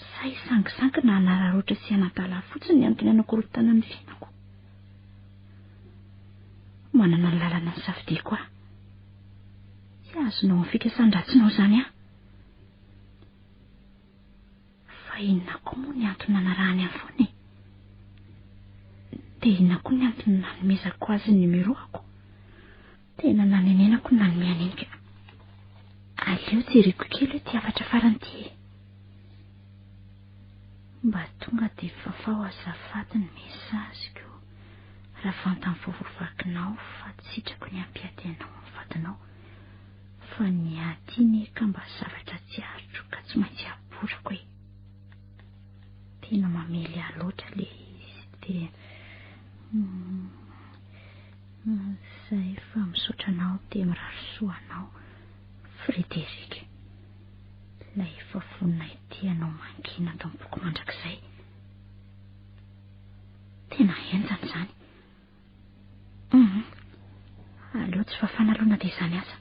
Sa hisangisangy na hanararaotra sy hanadala ahy fotsiny ny antony hanakorontana ny fiainako? Manana ny lalana nisafidiako aho. Tsy azonao amin'ny fikasan-dratsinao izany aho. Fa inona koa moa ny antony nanarahany ahy foana e? Dia inona koa ny antony nanomezako azy ny numéro-ako? Tena nanenenako ny nanome an'iny ka. Aleo jereko kely hoe ity hafatra farany ity e. Mba tonga dia fafao azafady ny message-ko raha vantany vao voavakinao fa tsy sitrako ny hampiady anao amin'ny vadinao fa ny ahy ity anie ka mba zavatra tsy aritro ka tsy maintsy aborako e. Tena mamely ahy loatra ilay izy dia Zay fa misaotra anao dia mirary soa anao Frédéric. Ilay efa vonona hitia anao mangina ato am-poko mandrakizay. Tena henjana izany. Hum. Aleo tsy fafana aloha na dia izany aza.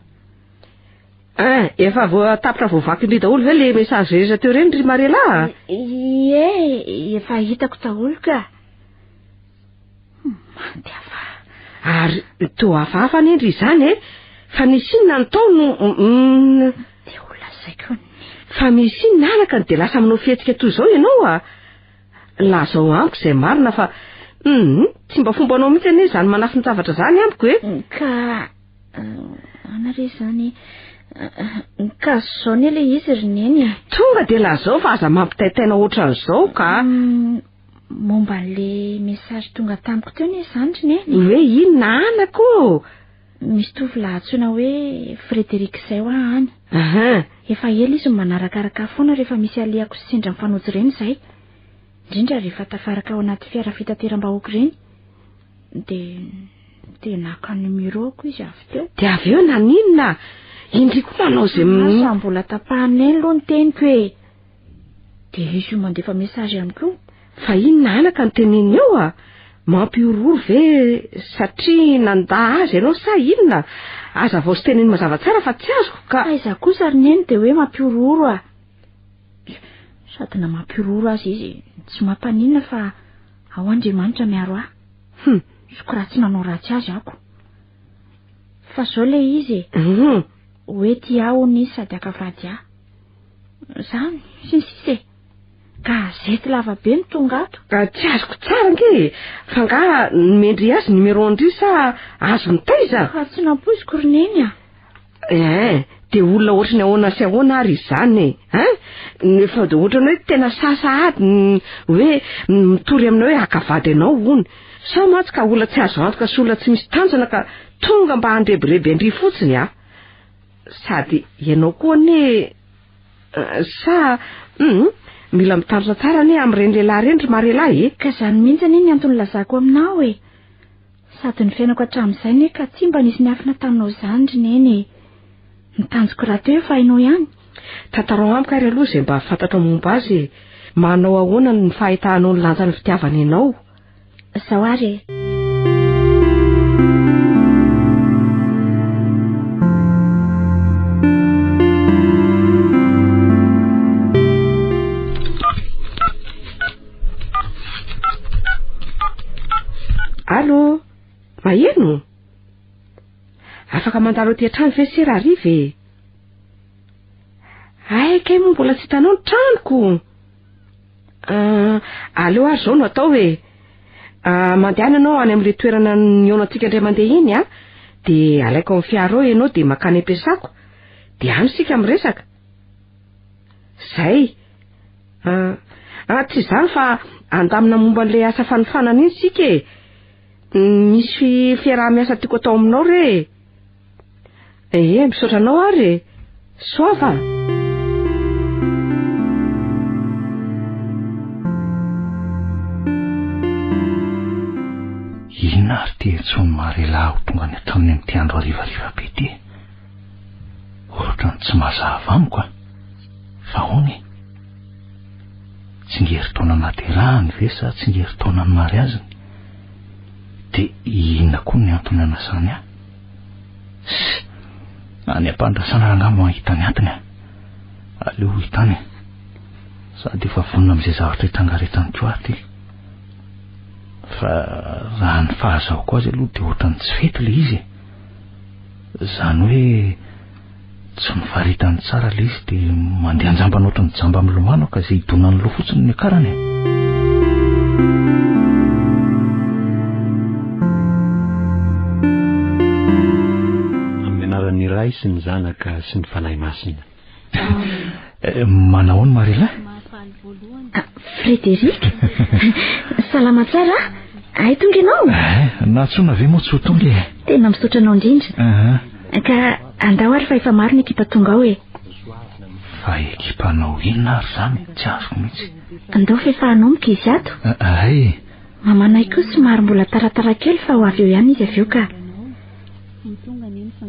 Ah, Efa voatapitra voavaky indry daholo ve le message rehetra teo ireny ry Mariela a? Ie, efa hitako daholo ka. Maty aho fa. Ary toa hafahafa anie ndry izany e! Fa nisy inona ny tao no. Dia ho lazaiko ny. Fa misy inona anaka no dia lasa manao fihetsika toy izao ianao a? Lazao amiko izay marina fa hum, tsy mba fombanao mihitsy anie izany manafin-javatra izany amiko e! Ka ahoana re izany? Ka izao anie ilay izy ry Neny e. Tonga dia lazao fa aza mampitaitaina ohatran'izao ka. Momba an'ilay message tonga tamiko teo anie izany ry Neny. Hoe inona anaka ô? Misy tovolahy antsoina hoe Frédéric izay hoa any. Aha. Efa ela izy no manarakaraka ahy foana rehefa misy alehako sy sendra mifanojo ireny izahay. Indrindra rehefa tafaraka ao anaty fiara fitateram-bahoaka ireny. Dia dia naka numéro-ko izy avy teo. Dia avy eo naninona? Indry koa manao izay. Asa mbola tapahan'i Neny aloha ny teniko e. Dia izy io mandefa message ihany koa. Fa inona anaka no teneniny eo a? Mampihorohoro ve satria nandà azy ianao sa inona? Hazavao sy teneno mazava tsara fa tsy azoko ka. Aiza kosa ry Neny dia hoe mampihorohoro a! Sady na mampihorohoro aza izy tsy mampaninona fa ao Andriamanitra miaro ahy. Hum. Zoko raha tsy nanao ratsy azy ako. Fa zao ilay izy e. Hum. Hoe tia ahy hono izy sady haka vady ahy. Zany, sy ny sisa e. Gazety lava be no tonga ato. Ka tsy azoko tsara ange e. Fa angaha nomendry azy numéro an-dry sa azony taiza? Fa tsy nampoiziko ry Neny a. Eh, dia olona ohatry ny ahoana sy ahoana ary izany e? Hein? Nefa dia ohatran'ny hoe tena sahy sahady ny hoe mitory aminao hoe haka vady anao hono. Sao mantsy ka olona tsy azo antoka sy olona tsy misy tanjona ka tonga mba handrebireby an-dry fotsiny a. Sady ianao koa anie sa hum mila mitandrina tsara anie amin'ireny lehilahy ireny ry Mariela e! Ka izany mihitsy anie ny antony nilazako aminao e! Sady ny fiainako hatramin'izay anie ka tsy mba nisy niafina taminao izany ry Neny e! Ny tanjoko rahateo efa hainao ihany. Tantarao amiko ary aloha izay mba fantatrao momba azy e! Manao ahoana ny fahitahanao ny lanjan'ny fitiavany anao? Izao ary e! Allô? Maheno? Afaka mandalo aty an-trano ve se rahariva e? Hay kay moa mbola tsy hitanao ny tranoko. Ah, aleo ary izao no atao e. Ah, mandehana ianao any amin'ilay toerana nihaonantsika indray mandeha iny a, dia alaiko amin'ny fiara ao ianao dia mankany am-piasako, dia any isika miresaka. Izay. Ah, ah, tsy izany fa handamina momba an'ilay asa fanofanana iny isika e. Misy fiaraha-miasa tiako atao aminao re e. Ee, misaotra anao ary e. Soava. Inona ary ity antsoin'i Mariela ho tonga any an-tranony amin'ity andro harivariva be ity e? Ohatran'ny tsy mazava amiko a! Fa ahoana e? Tsingerin-taona naterahany ve sa tsingerin-taonan'ny mariaziny? Dia inona koa ny antony anasany ahy? Ss! Any am-pandrasana rangahy no hahita ny antony a! Aleo ho hita any e! Sady efa vonona amin'izay zavatra hitranga rehetra any koa aho ity. Fa raha ny fahazahoako azy aloha dia ohatran'ny tsy fety ilay izy e! Izany hoe tsy nofaritany tsara ilay izy dia mandeha an-jambany ohatran'ny jamba milomano ka izay hidonan'ny loha fotsiny no niakarany e. Amin'ny anaran'ny Ray sy ny Zanaka sy ny Fanahy Masina. Eh, manahoana Marila? Ah, Frédéric, salama tsara? Ay tonga ianao? Eh, nantsoina ve moa tsy ho tonga e? Tena misaotra anao indrindra. Ka andao ary fa efa maro ny ekipa tonga ao e. Fa ekipanao inona ary izany? Tsy azoko mihitsy. Andao fa efa hanomboka izy ato. Ay. Mamanay koa somary mbola taratara kely fa ho avy eo ihany izy avy eo ka.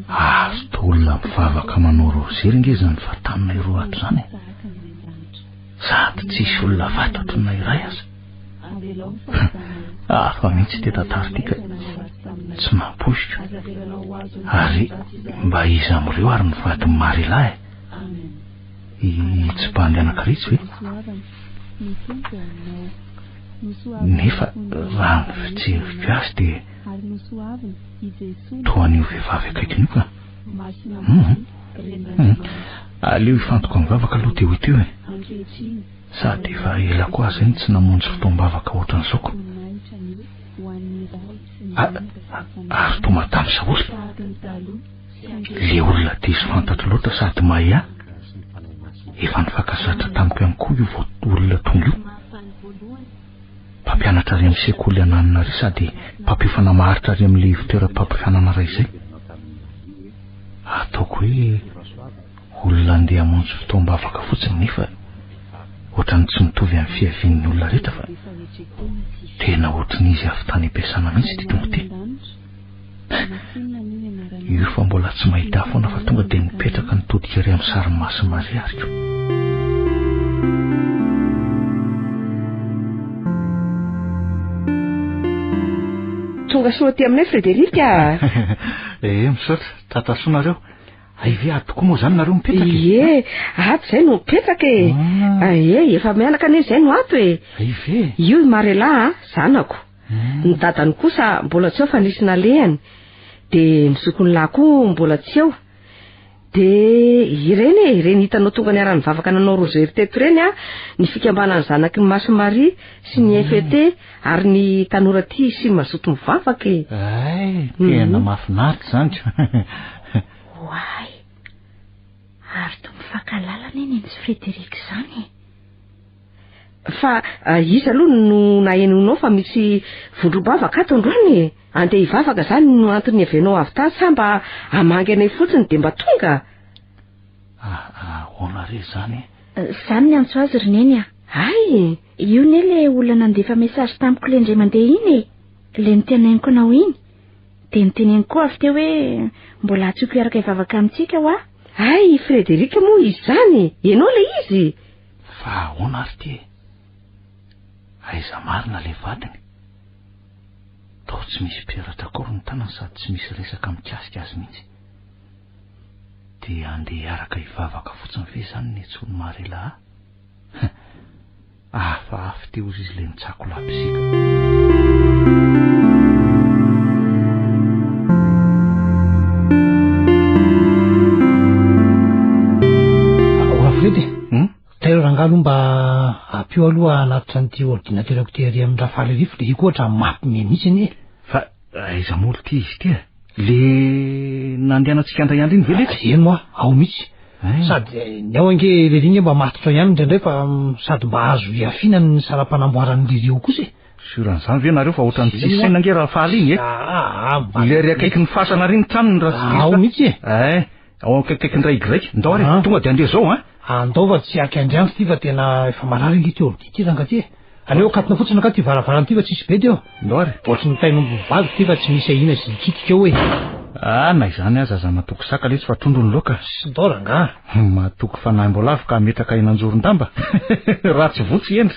Ary toa olona mivavaka manao rozery nge izany fatanina iroa ato izany e. Sady tsisy olona fantatro na iray aza. Hafa mihitsy ity tantara ity ka. Tsy nampoiziko. Ary mba iza amin'ireo ary ny vadin'i Marila e? Itsy bandy anankiray itsy ve? Nefa raha ny fijeriko azy dia toa an'io vehivavy akaikiny io ka. Hum. Hum. Aleo hifantoka amin'ny vavaka aloha dia ho hita eo e. Sady efa ela koa aho izay no tsy namonjy fotoam-bavaka ohatran'izao ko. Ary toa madame Saholy. Le olona diso fantatro loatra sady mahay ahy. Efa nifankazatra tamiko ihany koa io vao olona tonga io. Mpampianatra ary amin'ny sekoly ananona ary sady mpampiofana maharitra ary amin'ilay ivon-toeram-pampiofanana iray izay. Ataoko hoe olona andeha hamonjy fotoam-bavaka fotsiny nefa ohatran'ny tsy mitovy amin'ny fiavian'ny olona rehetra fa tena ohatran'izy avy tany am-piasana mihitsy ity tonga ity. Io fa mbola tsy mahita foana fa tonga dia nipetraka nitodika ery amin'ny sarin'i Masin'i Maria ary ko. Tonga soa aty aminay Frédéric a! Eh, misaotra, tratra soa nareo. Hay ve ato tokoa moa izany nareo mipetraka e? Ie, ato izay no mipetraka e. Ah. Ie, efa mianaka anie izay no ato e. Hay ve? Io i Marela a, zanako. Ny dadany kosa mbola tsy ao fa nisy nalehany. Dia ny zokiny lahy koa mbola tsy eo. Dia ireny e, ireny hitanao tonga niara-nivavaka nanao rozery teto ireny a, ny fikambanan'ny zanaky ny Masin'i Maria sy ny FET ary ny tanora tia sy mazoto mivavaka e. Hay, tena mahafinaritra izany ka. Oay! Ary toa mifankahalala anie Neny sy Frédéric izany e. Fa iza aloha no nahenoanao fa misy vondrom-bavaka ato androany e? Andeha hivavaka izany no antony niavianao avy tany sa mba hamangy anay fotsiny dia mba tonga? Ahoana re izany e? Izaho no niantso azy ry Neny a! Hay! Io ne le olona nandefa message tamiko le indray mandeha iny e! Le niteneniko anao iny. Dia niteneniko koa avy teo hoe mbola antsoiko hiaraka hivavaka amintsika hoa. Hay i Frédéric moa izy izany! Ianao ilay izy? Fa ahoana ary ity e? Aiza marina ilay vadiny? Tao tsy misy peratra akory ny tanany sady tsy misy resaka mikasika azy mihitsy. Dia handeha hiaraka hivavaka fotsiny ve izany ny antsoin'i Marela ahy? Hafahafa ity hozy izy ilay nitsako labozika. Alfred e. Hmm? Tairo rangahy aloha mba ampio aloha hanatitra an'ity ordinateur-ko ity ary amin'ny Rafaly ary fa le io koa ohatran'ny mampime mihitsy anie. Fa aiza moa ity izy ity e? Le nandehanantsika indray andro iny ve letsy? Eny moa, ao mihitsy. Sady ny ao ange le ry mba matotra ihany indraindray fa sady mba azo ihafiana ny saram-panamboaran'ny ry io kosa e. Sur an'izany ve nareo fa ohatran'ny tsisy saina ange Rafaly iny e? Le ry akaikin'ny fasana ary ny tranony raha tsy diso. Ao mihitsy e. Eh, ao akaikikaikin'ny ray Y. Ndao ary, tonga dia andeha zao an. Andao fa tsy haky andriandro ity fa tena efa marary ange ity ordi ity ranga ty e. Aleo akatona fotsiny angaha ity varavarana ity fa tsisy bedy eo. Ndao ary. Ohatry ny tain'omby mivadika ity fa tsy misy ahiana sy hikitika eo e. Ah, na izany aza aza matoky saka letsy fa trondro ny laoka. Ndao rangaha. Matoky fanahim-boalavo ka hametraka aina anjoron-damba. Raha tsy voa tsy hendry.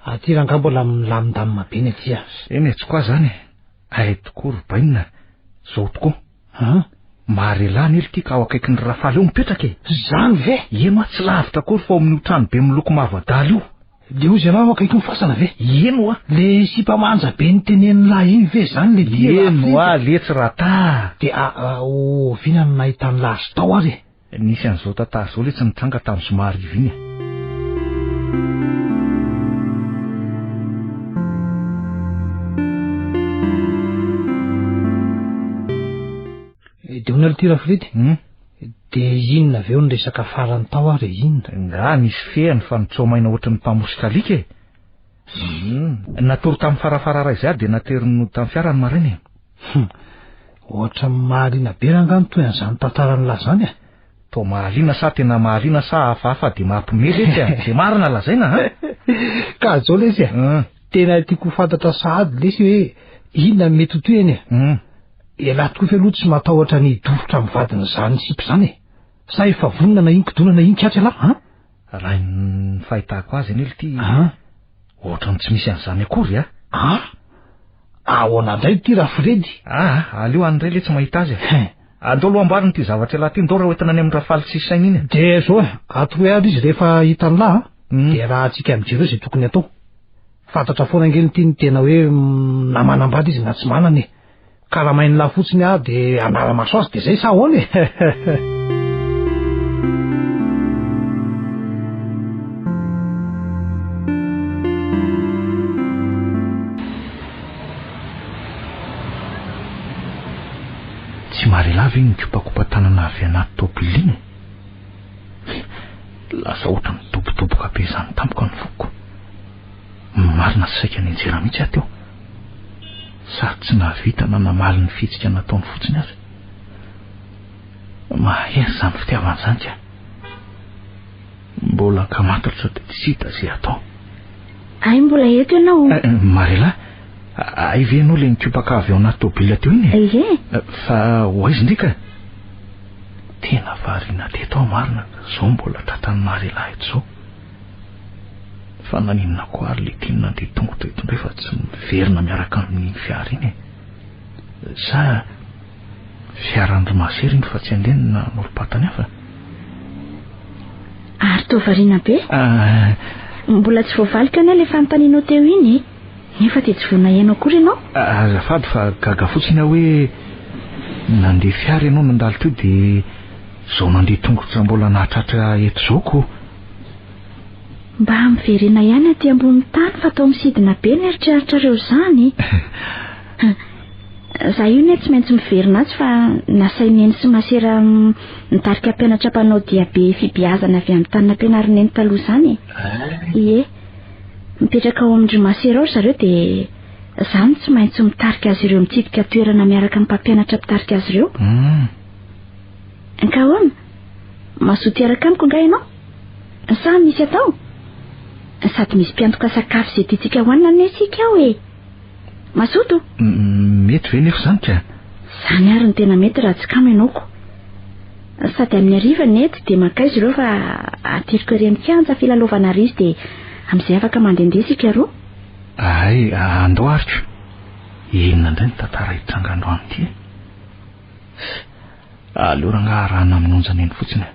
Aty rangaha mbola milamindamina be ny aty a. Eny e, tsy koa zany e. Hay tokoa ry bainina, zao tokoa. An? Marela anie ity ka ao akaikin'ny Rafaly eo mipetraka e. Zany ve? Eny hoa, tsy lavitra akory fa ao amin'io trano be miloko mavo adala io. Le hozy ianao ao akaikin'ny fasana ve? Eny hoa. Le sipa manja be nitenenin'ny lahy iny ve zany le ty Eny hoa letsy rata. Dia oviana no nahitan'ny lahy azy tao ary e? Nisy an'izao tantara izao letsy nitranga tamin'ny zoma hariva iny e. Dia hono aloha ity Rafredy? Hmm? Dia inona avy eo ny resaka farany tao ary e, inona? Nga nisy fehiny fa nitsoa-maina ohatry ny mpamosy alika e. Hmm. Natory tamin'ny farafara iray izay ary dia nateriny nody tamin'ny fiara ny maraina e. Hum. Ohatran'ny mahaliana be rangaha ny tohin'izany tantaran'lah zany e. Toa mahaliana sa tena mahaliana sa hafahafa dia mampime letsy a. Izay marina lazaina a. Ka zao lesy e. Hmm. Tena tiako ho fantatra sahady lesy hoe inona no mety ho tohiny e. Hmm. Ialahy tokoa ve aloha tsy matahotra ny hidofotra amin'ny vadin'izany sipa izany e? Sa efa vonona na inon-kidona na inon-kiatra ialahy an? Raha ny fahitako azy anie ity, An? ohatran'ny tsy misy an'izany akory a. An? Ahoana indray ity Rafredy? Aa, aleo any indray letsy mahita azy e. Hein. Andao aloha amboarina ity zavatra ialahy ity, ndao raha hoentina any amin'ny Rafaly tsisy saina iny e. Dia zao e, atoroy ary izy rehefa hitan'lah a, dia rahantsika mijery eo izay tokony atao. Fantatra foana ange ny tiany tena hoe na manambady izy na tsy manana e. Karamain'lah fotsiny aho dia hanara-maso azy dia zay sa ahoana e? Tsy Marela ve nikopakopa-tanana avy anaty tôbily iny e? Lasa ohatran'ny midobodoboka be izany tampoka ny foko. Marina tsy saika nianjera mihitsy aho teo. Sady tsy nahavita na namaly ny fihetsika nataony fotsiny aza. Mahery izany fitiavana izany ka. Mbola ankamantatra dia tsy hita izay atao. Hay mbola eto ianao? Eh, eh, Marela, hay ve ianao ilay nikopaka avy ao anaty tôbila teo iny e? Ie. Eh, fa ho aiza indray ka? Tena variana teto aho marina, izao mbola tratran'i Marela eto izao. Fa naninona koa ary ilay tiany nandeha tongotra eto indray fa tsy miverina miaraka amin'iny fiara iny e? Sa fiaran-dry Masera iny fa tsy andeha ny nanolom-patany hafa? Ary toa variana be? Ah. Mbola tsy voavaliko anie ilay fanontanianao teo iny e. Nefa dia tsy voa naheno akory ianao. Ah, azafady fa gaga fotsiny aho hoe nandeha fiara ianao nandalo teo dia izao nandeha tongotra mbola nahatratra eto izao ko. Mba miverena ihany aty ambony tany fa toa misidina be ny eritreritrareo izany e. Za io ne tsy maintsy miverina atsy fa nasain'i Neny sy Masera nitarika mpianatra mpanao diabe fibeazana avy amin'ny tany nampianarin'i Neny taloha izany e. Ie. Mipetraka ao amin-dry Masera ao ry zareo dia za no tsy maintsy mitarika azy ireo mitsidika toerana miaraka amin'ny mpampianatra mpitarika azy ireo. Ka ahoana? Mazoto hiaraka amiko angaha ianao? Sa misy atao? Sady misy mpiantoka sakafo izay tiantsika hohanina anie isika ao e. Mazoto? Mety ve nefa izany ka? Izany ary no tena mety raha tsy kamo ianao ko. Sady amin'ny hariva ny eto dia mankaiza ireo fa ateriko ery amin'ny kianja filalaovana ary izy dia amin'izay afaka mandehandeha isika roa. Hay, andao ary ko. Inona indray ny tantara hitranga androany ity e? Aleo rangaha arahana amin'ny onjany eny fotsiny e.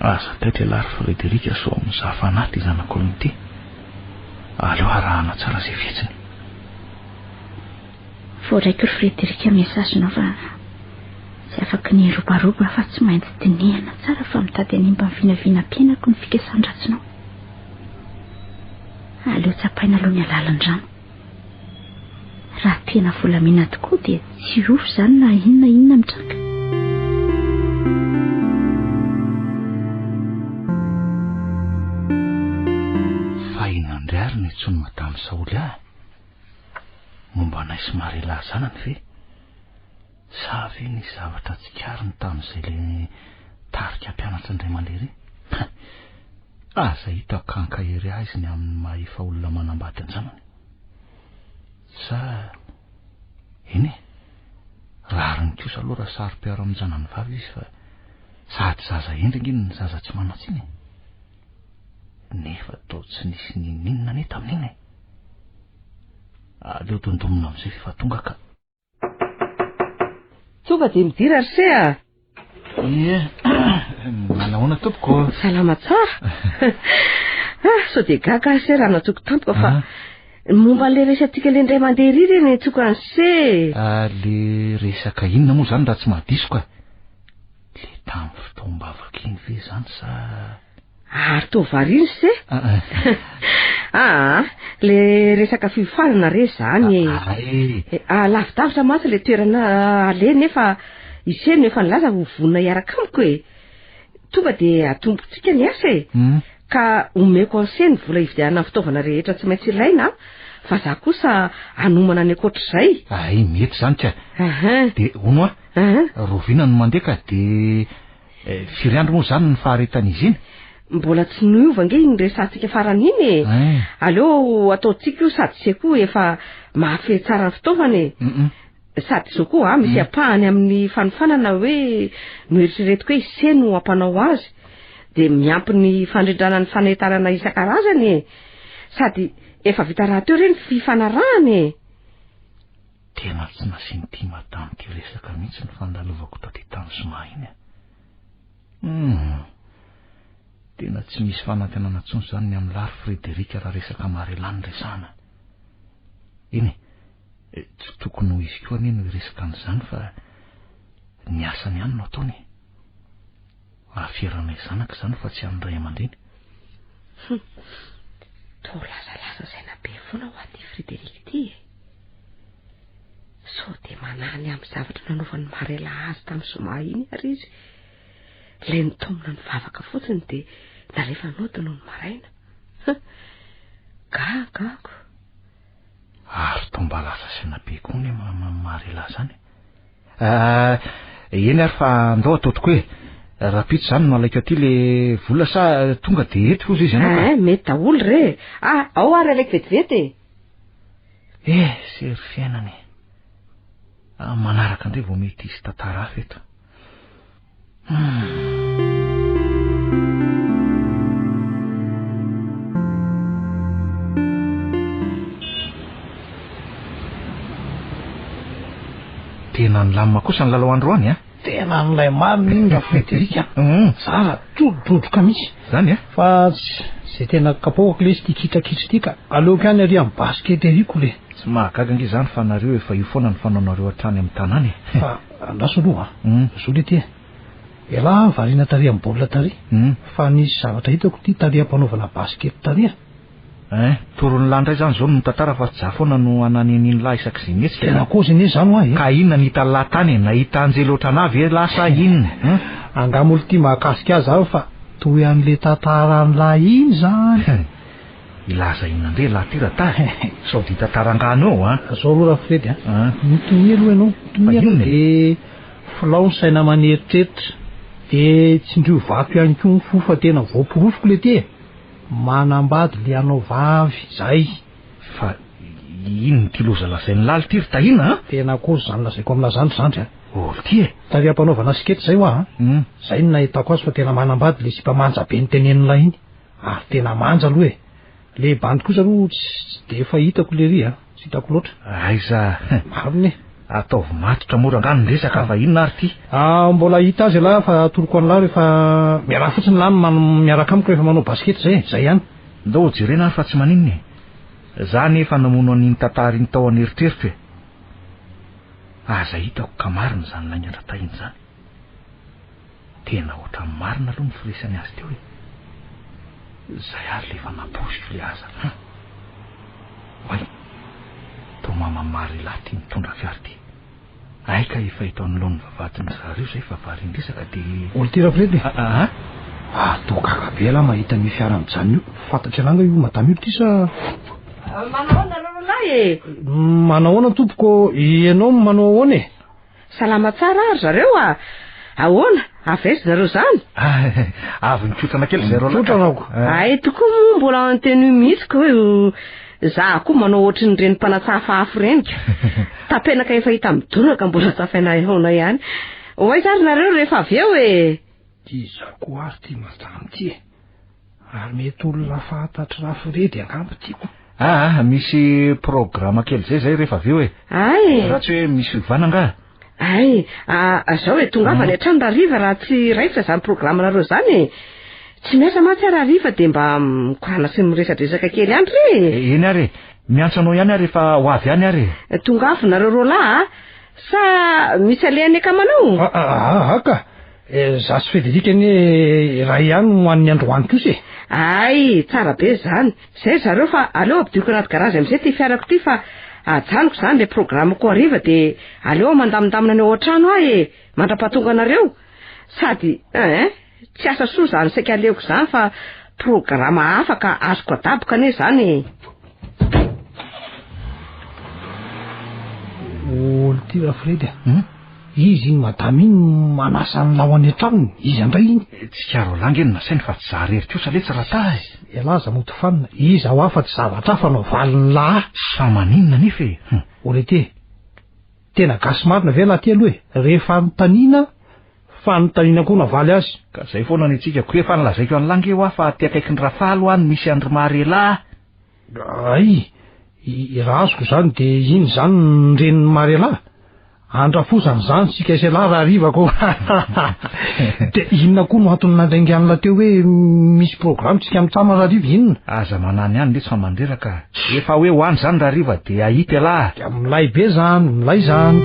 Aza taitra ialahy ry Frédéric sao mizaha fanahy ity zanak'olona ity. Aleo arahana tsara izay fihetsiny. Voaraiko ry Frédéric message-nao fa tsy afaky ny hirobaroba aho fa tsy maintsy dinihana tsara fa mitady hanimba ny vinavinam-piainako ny fikasan-dratsinao. Aleo tsapaina aloha ny halalin'ny rano. Raha tena volamena tokoa dia tsy hiofo izany na inona inona mitranga. Fa inona indray ary no intsony Madame Saholy ahy? Momba anay sy Marela zanany ve? Sa ve nisy zavatra tsikariny tamin'izay le tarika mpianatra indray mandeha iry? Aza hitako hankahery ahy izy ny amin'ny maha efa olona manambady an-janany. Sa eny e, rariny kosa aloha raha saro-piaro amin-janany vavy izy fa sady zaza hendry ange ny zaza tsy manan-tsiny e. Nefa toa tsy nisy n'inon'inona anie tamin'iny e. Aleo dondomina amin'izay f'efa tonga ka. Tonga dia midira ry se a! Ie, manahoana tompoko? Salama tsara. Ah, sao dia gaga aho se raha nantsoiko tampoka fa momba an'ilay resatsika ilay indray mandeha iry re nantsoiko an'i se. Ah, le resaka inona moa izany raha tsy mahadiso ka? Le tamin'ny fotoam-bavaka iny ve izany sa... Ary toa variana se? Aa, le resaka fiofanana re zany e. Ay. Ah, lavidavitra mantsy le toerana aleha nefa ise no efa nilaza ho vonona hiaraka amiko e. Tonga dia atombotsika ny asa e. Ka omeko an'se ny vola hividianana ny fitaovana rehetra tsy maintsy ilaina fa za kosa hanomana ny ankoatr'izay. Ay, mety izany ka. Aha. Dia hono hoa, rahoviana no mandeha ka dia Eh, firy andro moa izany ny faharetan'izy iny? Mbola tsy niova ange iny resahantsika farany iny e. Eh. Aleo ataontsika io sady se koa efa mahafehy tsara ny fitaovana e. Sady izao koa a, misy ampahany amin'ny fanofanana hoe noeritreretiko hoe ise no hampanao azy. Dia miampy ny fandrindrana ny fanentanana isan-karazany e. Sady efa vita rahateo re ny fifanarahana e. Tena tsy nasian'ity madame ity resaka mihitsy ny fandalovako taty tamin'ny zoma iny a. Hum. Tena tsy misy fanantenana intsony izany ny amin'i Lary Frédéric raha resaka Marella no resahana. Eny e, tsy tokony ho izy koa anie no hiresaka an'izany fa ny asany ihany no ataony e. Aferanay zanaka izany fa tsy an'ny ray aman-dreny. Hum. Toa lazalaza saina be foana ho aty Frédéric ity e. Sao dia manahy ny amin'ny zavatra nanaovan'i Marella azy tamin'ny zoma iny ary izy. Ilay nitaomina nivavaka fotsiny dia nalefa nody nony maraina. Gaga ako. Ary toa mba lasa saina be koa anie Marella izany e. Ah, eny ary fa andao atao tokoa e. Rahampitso izany no alaiko aty le vola sa tonga dia eto hozy izy ianao ka? Eh, mety daholo re. Ah, ao ary alaiko vetivety e. Eh, sery fiainana e. Ah, manaraka indray vao mety hisy tantara hafa eto. Hmm. Tena nilamina kosa ny lalao androany a. Tena nilay marina iny raha Frédéric a. Hmm. Zara drodrodroka mihitsy. Zany a? Fa zay tena kapohako lesy ity kitrakitry ity ka. Aleoko ihany ary amin'ny basket ery ko le. Tsy mahagaga ange izany fa nareo efa io foana ny fanaonareo hatrany amin'ny tanàna e. Fa andraso aloha a. Zo le ty e. Ialahy variana tary amin'ny baolina tary. Fa nisy zavatra hitako ity tary ampanaovana basket tary a. Ein, toron'ny lahy indray izany izao no mitantara fa tsy za foana no ananian'iny lahy isak'izay mihetsika. Tena kozy anie izany hoa e. Ka inona ny hitan'ny lahy tany e? Nahita anjely ohatran'ahy ve lahy sa inona? Hein? Angaha moa ity mahakasika ahy izany fa toy an'le tantaran'ny lahy iny izany. Hilaza inona indray lahy ty Ratahy? Sao dia hitantara angano eo an? Zao aloha Rafredy an, mitonia aloha ianao, mitonia aloha dia filao ny saina aman'eritreritra, dia tsindrio vato ihany koa ny fo fa tena voaporofoko le ty e! Manambady le anao vavy zay. Fa inona ity loza lazain'i Laly ity ry Tahiana a? Tena akory izany lazaiko aminà zany ry zandry a! Oh ity e! Tary ampanaovana sikety izay hoa a! Zay no nahitako azy fa tena manambady le sipa manja be notenenin'ilay iny. Ary tena manja aloha e! Le bandy kosa aloha tsy de efa hitako lery a! Tsy hitako loatra. Aiza! Marina e! Ataovy matotra mora angaha ny resaka fa inona ary ity? Ah, mbola hahita azy ialahy fa atoroko an'lah rehefa miaraha fotsiny lah miaraka amiko rehefa manao basket zay e! Zay ihany. Ndao ho jerena ary fa tsy maninona e! Za anie efa namono an'iny tantara iny tao an'eritreritro e! Aza hitako ka marina izany laingan-dRatahina izany. Tena ohatran'ny marina aloha ny firesany azy teo e! Zay ary le efa nampoiziko le aza an! Oay! Toa mamamaly elah ty mitondra fiara ty. Hay ka efa eto anoloan'ny vavahadin-dry zareo zay fa varian-dresaka de. Olo ty Rafredy e! Aa! Ah, toa gaga be elah mahita an'io fiara mijanona io. Fantatr'ialahy nga io madama io ty sa? Manahoana nareo roalahy e? Manahoana tompoko, ianao manao ahoana e? Salama tsara ary zareo a! Ahoana? Avy aiza zareo zany? Avy nikotrana kely zareo lahy. Nikotrana ko. Hay tokoa moa mbola en tenue mihitsy ko za koa manao ohatrin'ireny mpanatsafa afo ireny ka. Tapenaka efa hita midonaka mbola tsafaina ahoana ihany. Ho aiza ary nareo rehefa avy eo e? Iza koa ary ity madama ity e? Ary mety olona fantatr'i Rafredy angamba ity ko. Aa, misy programa kely zay zay rehefa avy eo e. Ay e. Raha tsy hoe misy fiovana angaha. Ay, zao e, tongava any an-trano rahariva raha tsy raikitra izany programanareo izany e. Tsy miasa mantsy aho rahariva dia mba mikorana sy miresadresaka kely ihany re e. Eny ary e, miantso anao ihany aho rehefa ho avy any ary e. Tongava nareo roalahy a. Sa misy alehan'ny akamanao? Aa ka. Za sy Federic anie iray ihany no an'ny androany kosa e! Hay, tsara be izany. Zay ry zareo fa aleo ampidiriko anaty garazy amin'izay ity fiarako ity fa ajanoko izany ilay programme-ko hariva dia aleo aho mandamindamina ny ao an-trano aho e! Mandra-pahatonga anareo. Sady eh, tsy asa soa izany saika aleoko izany fa programa hafa ka azoko adaboka anie izany e! Olo ty Rafredy a! Izy iny madama iny no manasa an'i Lao any an-tranony, iza indray iny? Tsy Carola ange no nasainy fa tsy za rery kosa letsy Rataha e! Ialahy aza mody fanina, iza hoa fa tsy zavatra hafa no avalin'i Lahy ahy. Sa maninona anefa e? Hum. Olete, tena gasy marina ve lahy ty aloha e? Rehefa anontaniana, fanontaniana koa no avaly azy. Ka zay foana ny antsika ko, efa nolazaiko an'lah nge hoa fa aty akaikin'i Rafalo hoa no misy an-dry Mariela a! Ay! Raha azoko izany dia iny izany ny renin'i Mariala? Andrafozana izany isika sy ialahy rahariva ko! Dia inona koa no antony nandaingan'la teo hoe misy programme tsika mitsama rahariva, inona? Aza manany any letsy fa mandreraka a! Efa hoe ho any izany rahariva dia hahita ialahy a! Dia milay be izany, milay izany!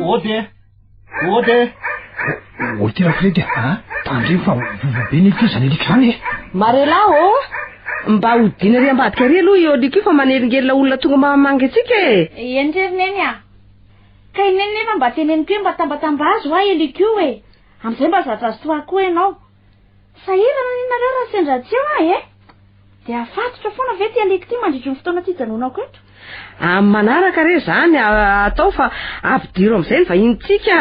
Ody e! Ody e! Oi ty Rafredy a! Tandremo fa vovo be ny ity zany alika zany e! Marela ô! Mba hodina ary ambadika ary aloha io alika io fa manelingelina olona tonga mahamangy antsika e! Eny re ry Neny a! Ka i Neny nefa mba teneniko hoe mba tambatambazo hoa alika io e! Amin'izay mba zatra azy toa ahy koa ianao. Sahirana anie nareo raha sendra tsy eo aho e! Dia afatotra foana ve ity alika ity mandritry ny fotoana tsy hijanonako eto? Amin'ny manaraka re izany atao fa ampidiro amin'izay ny vahinintsika.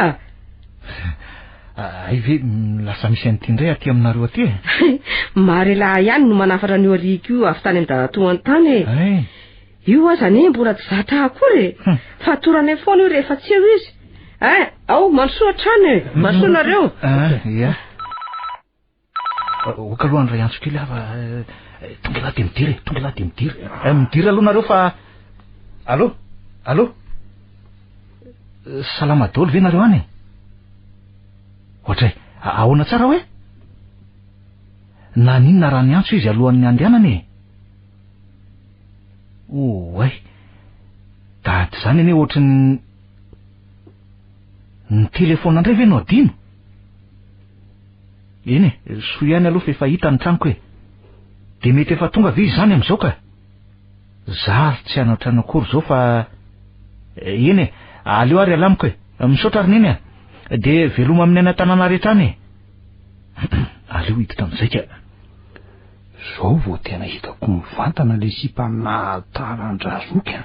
Hay ve lasa misy an'ity indray aty aminareo aty e? Marelahy ihany no manafatra an'io alika io avy tany amin'ny dadatoany tany e. Hay. Io aza anie mbola tsy zatra akory e. Fatoranay foana io rehefa tsy eo izy. Eh, ao, mandrosoa hatrany e. Mandrosoa nareo. Ah, ia. Ok aloha handray antso kely aho fa tonga lahy dia midira e, tonga lahy dia midira. Eh, midira aloha nareo fa Allô? Allô? Salama daholo ve nareo any e? Ohatray, ahoana tsara hoe? Naninona raha niantso izy alohan'ny handehanany e? Oay, dady izany anie ohatry ny ny telefaonina indray ve no adino? Eny e, soa ihany aloha fa efa hita ny tranoko e. Dia mety efa tonga ve izy izany amin'izao ka? Zary tsy hanao trano akory izao fa... Eny e, aleo ary alamiko e. Misaotra ry Neny a. Dia veloma amin'ny any an-tanàna rehetra any e. Aleo hiditra amin'izay ka. Izao vao tena hitako mivantana ilay sipa nahatara an-dRazoky a.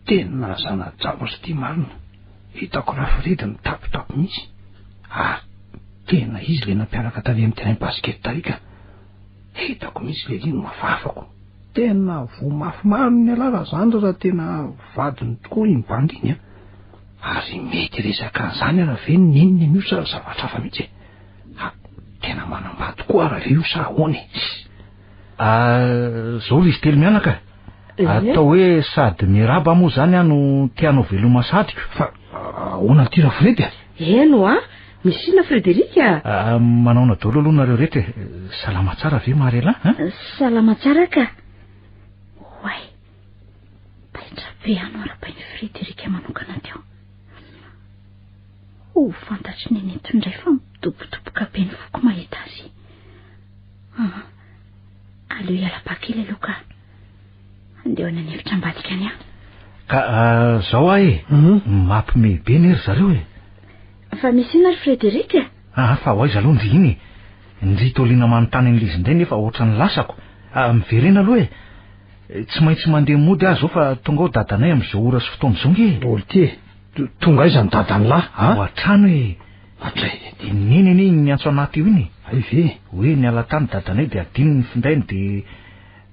Tena zana-javatra ity marina. Hitako Rafredy mitapitapy mihitsy. Ary tena izy ilay nampiaraka tary amin'ny terrain basket tary ka. Hitako mihitsy ilay iny mafafako. Tena voa mafy marina ialahy Razandry raha tena vadiny tokoa iny bandy iny a. Ary mety resaka an'izany ara ve ny neniny an'io sa zavatra hafa mihitsy e? Ha, tena manambady koa ara ve io sa ahoana e? Ah, zao ry izy telo mianaka. Atao hoe sady miarahaba moa zany aho no te hanao veloma sadiko. Fa ahoana ity Rafredy a? Eny hoa, misy inona Frédéric a? Ah, manaona daholo aloha nareo reto e. Salama tsara ve Mariela a? Salama tsara ka. Oay, taitra be aho no arahabain'i Frédéric manokana teo. Ho fantatry Neny eto indray fa midobodoboka be ny foko mahita azy. Ah, aleo hiala ba kely aloha ka. Andeha ho any an'efitra ambadika any aho. Ka ah, zao aho e, mhm. mampime be ne ry zareo e. Fa misy inona ry Frédéric? Ah, fa ho aiza aloha ndry iny e? Ndry Tolina manontany an'ilay izy indray nefa ohatran'ny lasako. Ah, miverena aloha e. Tsy maintsy mandeha mody aho zao fa tonga ao dadanay amin'izao ora sy fotoana izao nge. Dolo ty e. Tonga aiza ny dadan'lah a? Ao an-trano e. Hatray. Dia neny anie iny niantso anah teo iny e. Hay ve? Hoe niala tany dadanay dia adinony ny findainy dia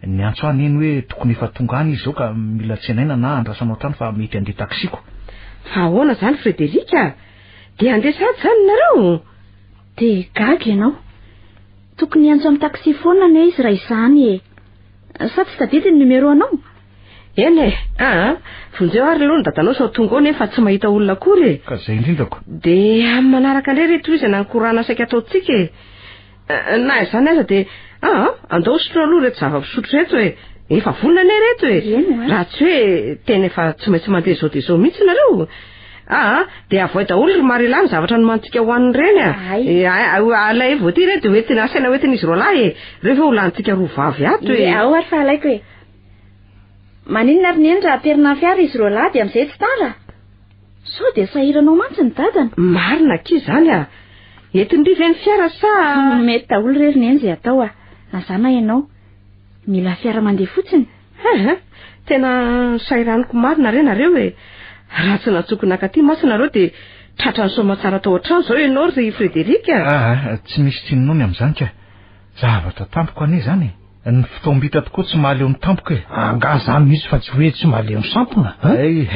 niantso ahy neny hoe tokony efa tonga any izy izao ka mila tsenaina na andrasana ao an-trano fa mety handeha taxi-ko. Fa ahoana izany Frédéric a? Dia handeha sahady izany nareo? Dia gaga ianao. Tokony hiantso amin'ny taxi foana anie izy raha izany e. Sa tsy tadidy ny numéro anao? Eny e, aa, vonjeo ary aloha ny dadanao sao tonga ao nefa tsy mahita olona akory e. Ka zay indrindra ko. Dia amin'ny manaraka indray re tohizana ny korana saika ataontsika e. Na izany aza dia aa, andao hosotroina aloha ireto zava-pisotro ireto e. Efa vonona anie ireto e. Eny oa. Raha tsy hoe tena efa tsy maintsy mandeha izao dia izao mihitsy nareo. Aa, dia avoay daholo ry Marila ny zavatra nomanintsika hohanina ireny a. Ay. E, alaivo aty ireto dia hoentina, asaina hoentin'izy roalahy e. Ireo ve ho lanintsika roa vavy ato e. Ao ary fa alaiko e. Maninona ry Neny raha aterina ny fiara izy roalahy dia amin'izay tsy tara? Sao dia sahirana ao mantsy ny dadany. Marina akia izany a! Entin-dry ve ny fiara sa. Mety daholo re ry Neny izay atao a! Na za na ianao. Mila fiara mandeha fotsiny. Ehe, tena sahiraniko marina re nareo e! Raha tsy nantsoiko nakaty mantsy nareo dia tratran'ny soamatsara tao an-trano izao ianao ry Frédéric a! Aa, tsy misy tsinonony amin'izany ka! Zavatra tampoka anie izany e! Ny fotoam-bita tokoa tsy mahaleo ny tampoka e! Angaha izany mihitsy fa tsy hoe tsy mahaleo ny sampona an? Hay,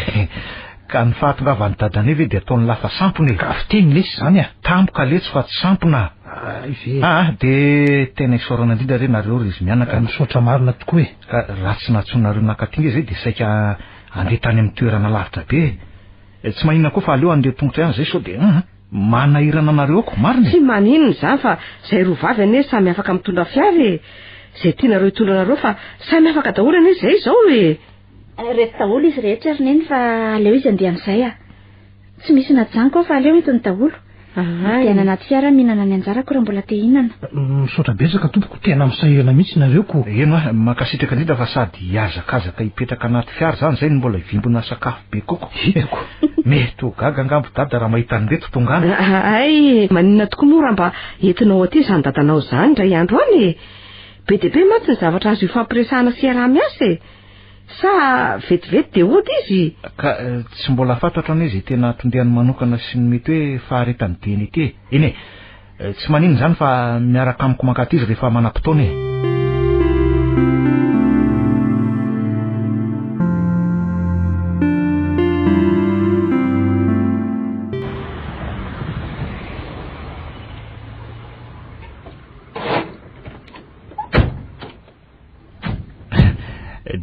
ka ny fahatongavan'i dadanay ve dia ataony lafa sampona e! Ka fiteny lesy izany a! Tampoka letsy fa tsy sampona! Hay ve? Ah, dia tena isaorana indrindra re nareo ry izy mianaka. Misaotra marina tokoa e. Ka raha tsy nantsoinareo nakaty nge zay dia saika andeha tany amin'ny toerana lavitra be e. Tsy maninona koa fa aleo andeha tongotra ihany zay sao dia hum manahirana anareo ako, marina e. Tsy maninona izany fa zay roa vavy anie samy afaka mitondra fiara e. Zay tianareo hitondra anareo fa samy afaka daholo anie zay izao e. Reto daholo izy rehetra ry neny fa aleo izy andeha amin'izay a. Tsy misy najanoko aho fa aleo entiny daholo. Dia any anaty fiara mihinana ny anjarako raha mbola te hihinana. Misaotra betsaka tompoko, tena misahirana mihitsy nareo ko. Eny hoa, mankasitraka indrindra fa sady hihazakazaka hipetraka anaty fiara izany izay no mbola hivimbina sakafo be koa. Hitako. Mety ho gaga angamba dada raha mahita an'ireto tonga any. Hay, maninona tokoa moa raha mba entinao aty izany dadanao izany indray andro any e? Be dia be mantsy ny zavatra azo ifampiresahana sy iaraha-miasa e! Sa vetivety dia hody izy? Ka tsy mbola fantatro anie izay tena tondehany manokana sy ny mety hoe faharetan'ny diany ety e. Eny e, tsy maninona izany fa miaraka amiko mankaty izy rehefa manam-potoana e.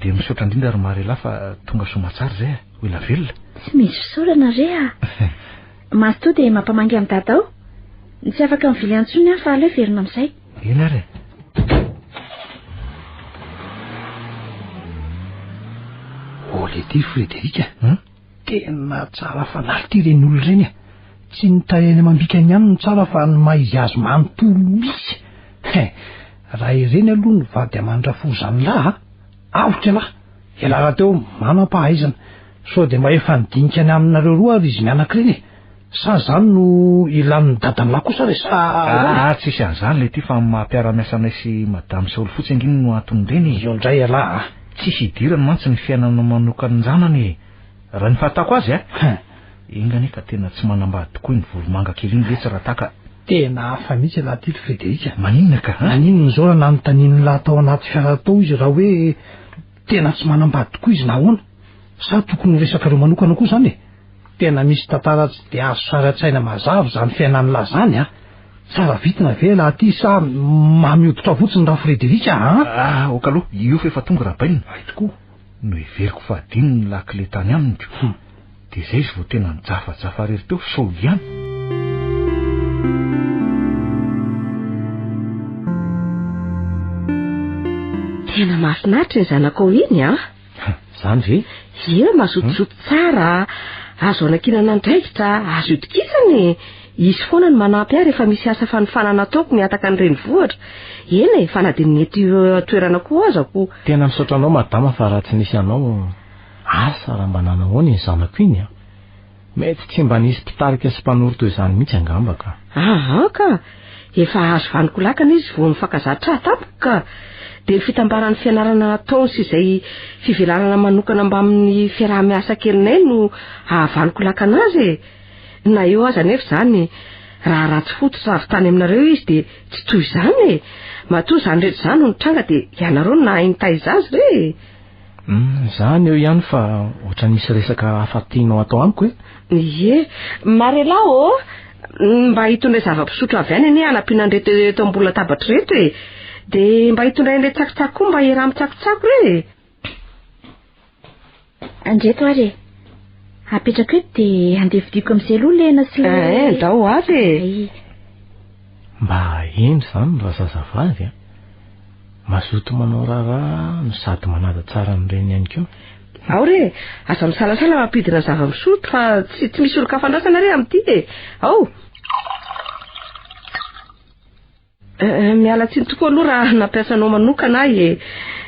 Dia misaotra indrindra ry Marella fa tonga soamatsara izay e. Ho ela velona. Tsy misy fisaorana re a. Mazotoa dia mampamangy amin'i Dada ao. Tsy afaka mivily intsony aho fa aleo hiverina amin'izay. Eny ary e. Olé ty Frédéric a. Tena tsara fanahy ity ireny olona ireny e! Tsy ny tarehiny amam-bikany ihany no tsara fa ny maha izy azy manontolo mihitsy. He! Raha ireny aloha ny vady aman-drafozan'lah a! Avotra ialahy! Ialahy rahateo manam-pahaizana. Sao dia mba efa nidinika ny aminareo roa ary izy mianaka ireny e? Sa izany no ilan'ny dadan'lah kosa re sa ahoana? Ah, tsisy an'izany le ty fa ny maha mpiara-miasa anay sy madame Saoly fotsy ange no anton'ireny e. Io indray ialahy a! Tsisy idirany mantsy ny fiainana manokan-janany e! Raha ny fahatako azy a! Enga anie ka tena tsy manambady tokoa iny voromanga kely iny letsy Rataka a! Tena hafa mihitsy ialahy ity ry Frédéric a! Maninona ka? Maninona izao raha nanontanian'lah tao anaty fiara tao izy raha hoe tena tsy manambady tokoa izy na ahoana? Sa tokony ho resakareo manokana koa izany e? Tena misy tantara tsy dia azo sary an-tsaina mazava izany fiainan'lah izany a! Tsara vitina ve lah ty sa mamy hoditra fotsiny ra Frédéric a? Ah, ok aloha, io f'efa tonga Rabainina. Hay tokoa. Noheveriko fa adino ny lakile tany aminy ko. Dia izay izy vao tena nijafajafa rery teo, sao ihany. Tena mahafinaritra iny zanakao iny an! Zany ve? Ie, mazotozoto tsara, azo anankinana andraikitra, azo itokisana e! Izy foana no manampy ahy rehefa misy asa fanofanana ataoko mihataka ny renivohitra. Eny e, fa na dia ny eto an-toerana koa aza ko. Tena misaotra anao madama fa raha tsy nisy anao, asa raha mba nanahoana iny zanako iny an! Mety tsy mba nisy mpitarika sy mpanoro toy izany mihitsy angamba ka. Aa ka! Efa azo vanon-kolakana izy vao nifankazatra ahy tampoka ka! Dia ny fitambaran'ny fianarana nataony sy izay fivelarana manokana mbamin'ny fiaraha-miasa kelinay no hahavanon-kolakana azy e! Na eo aza anefa izany, raha ratsy fototra avy tany aminareo izy dia tsy toy izany e! Matoa izany rehetra izany no nitranga dia ianareo no nahay nitaiza azy re e! Hum, zany eo ihany fa ohatran'ny misy resaka hafa tianao atao amiko e. Ie, Marella ô, mba hitondray zava-pisotro avy any anie hanampiana an'ireto eto ambony latabatra ireto e. Dia mba hitondray an'ilay tsakotsako koa mba hiaraha-mitsakotsako re e. Andreto ary e. Apetrako eto dia andeha vidiako amin'izay aloha lena sy ilay... Eh, ndao ary e. Mba hendry izany razazavavy a. Mazoto manao raharaha no sady manaja tsara ny reniny ihany koa. Ao re, aza misalasala mampidina zava-misotro fa tsy tsy misy olon-kafa andrasana re amin'ity e. Ao. Eh, miala tsiny tokoa aloha raha nampiasa anao manokana ahy e.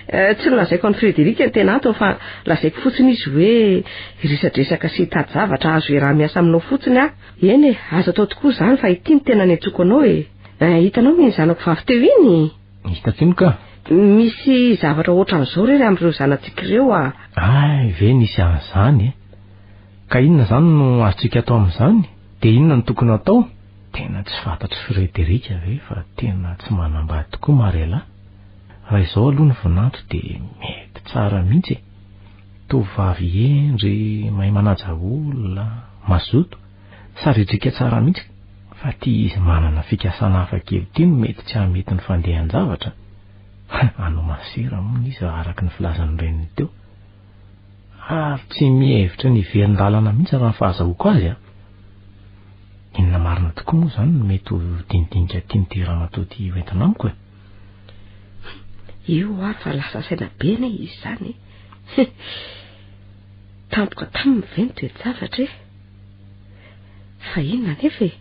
Eh, tsy nolazaiko an'i Frédéric ny tena antony fa lazaiko fotsiny izy hoe hiresadresaka sy hitady zavatra azo iaraha-miasa aminao fotsiny aho. Eny e, azo atao tokoa izany fa ity no tena niantsoako anao e. Eh, hitanao iny zanako vavy teo iny? Hitako iny ka. Misy zavatra ohatran'izao re ry amin'ireo zanatsika ireo a. Hay ve nisy an'izany e? Ka inona izany no azontsika atao amin'izany? Dia inona no tokony hatao? Tena tsy fantatr'i Frédéric ve fa tena tsy manambady tokoa Marella? Raha izao aloha ny vinanto dia mety tsara mihitsy e. Tovovavy hendry, mahay manaja olona, mazoto, saridrika tsara mihitsy. Fa ty izy manana fikasana hafa kely ity no mety tsy hahamety ny fandehan-javatra. Hanao masera hono izy raha araka ny filazan'ny reniny teo. Ary tsy mihevitra ny hiverin-dalana mihitsy raha ny fahazahoako azy an. Inona marina tokoa moa izany no mety ho dinidinika tian'ity ramatoa ity hoentina amiko e? Io ary fa lasa saina be anie izy izany e. Tampoka taminy ve ny toe-javatra e? Fa inona anefa e?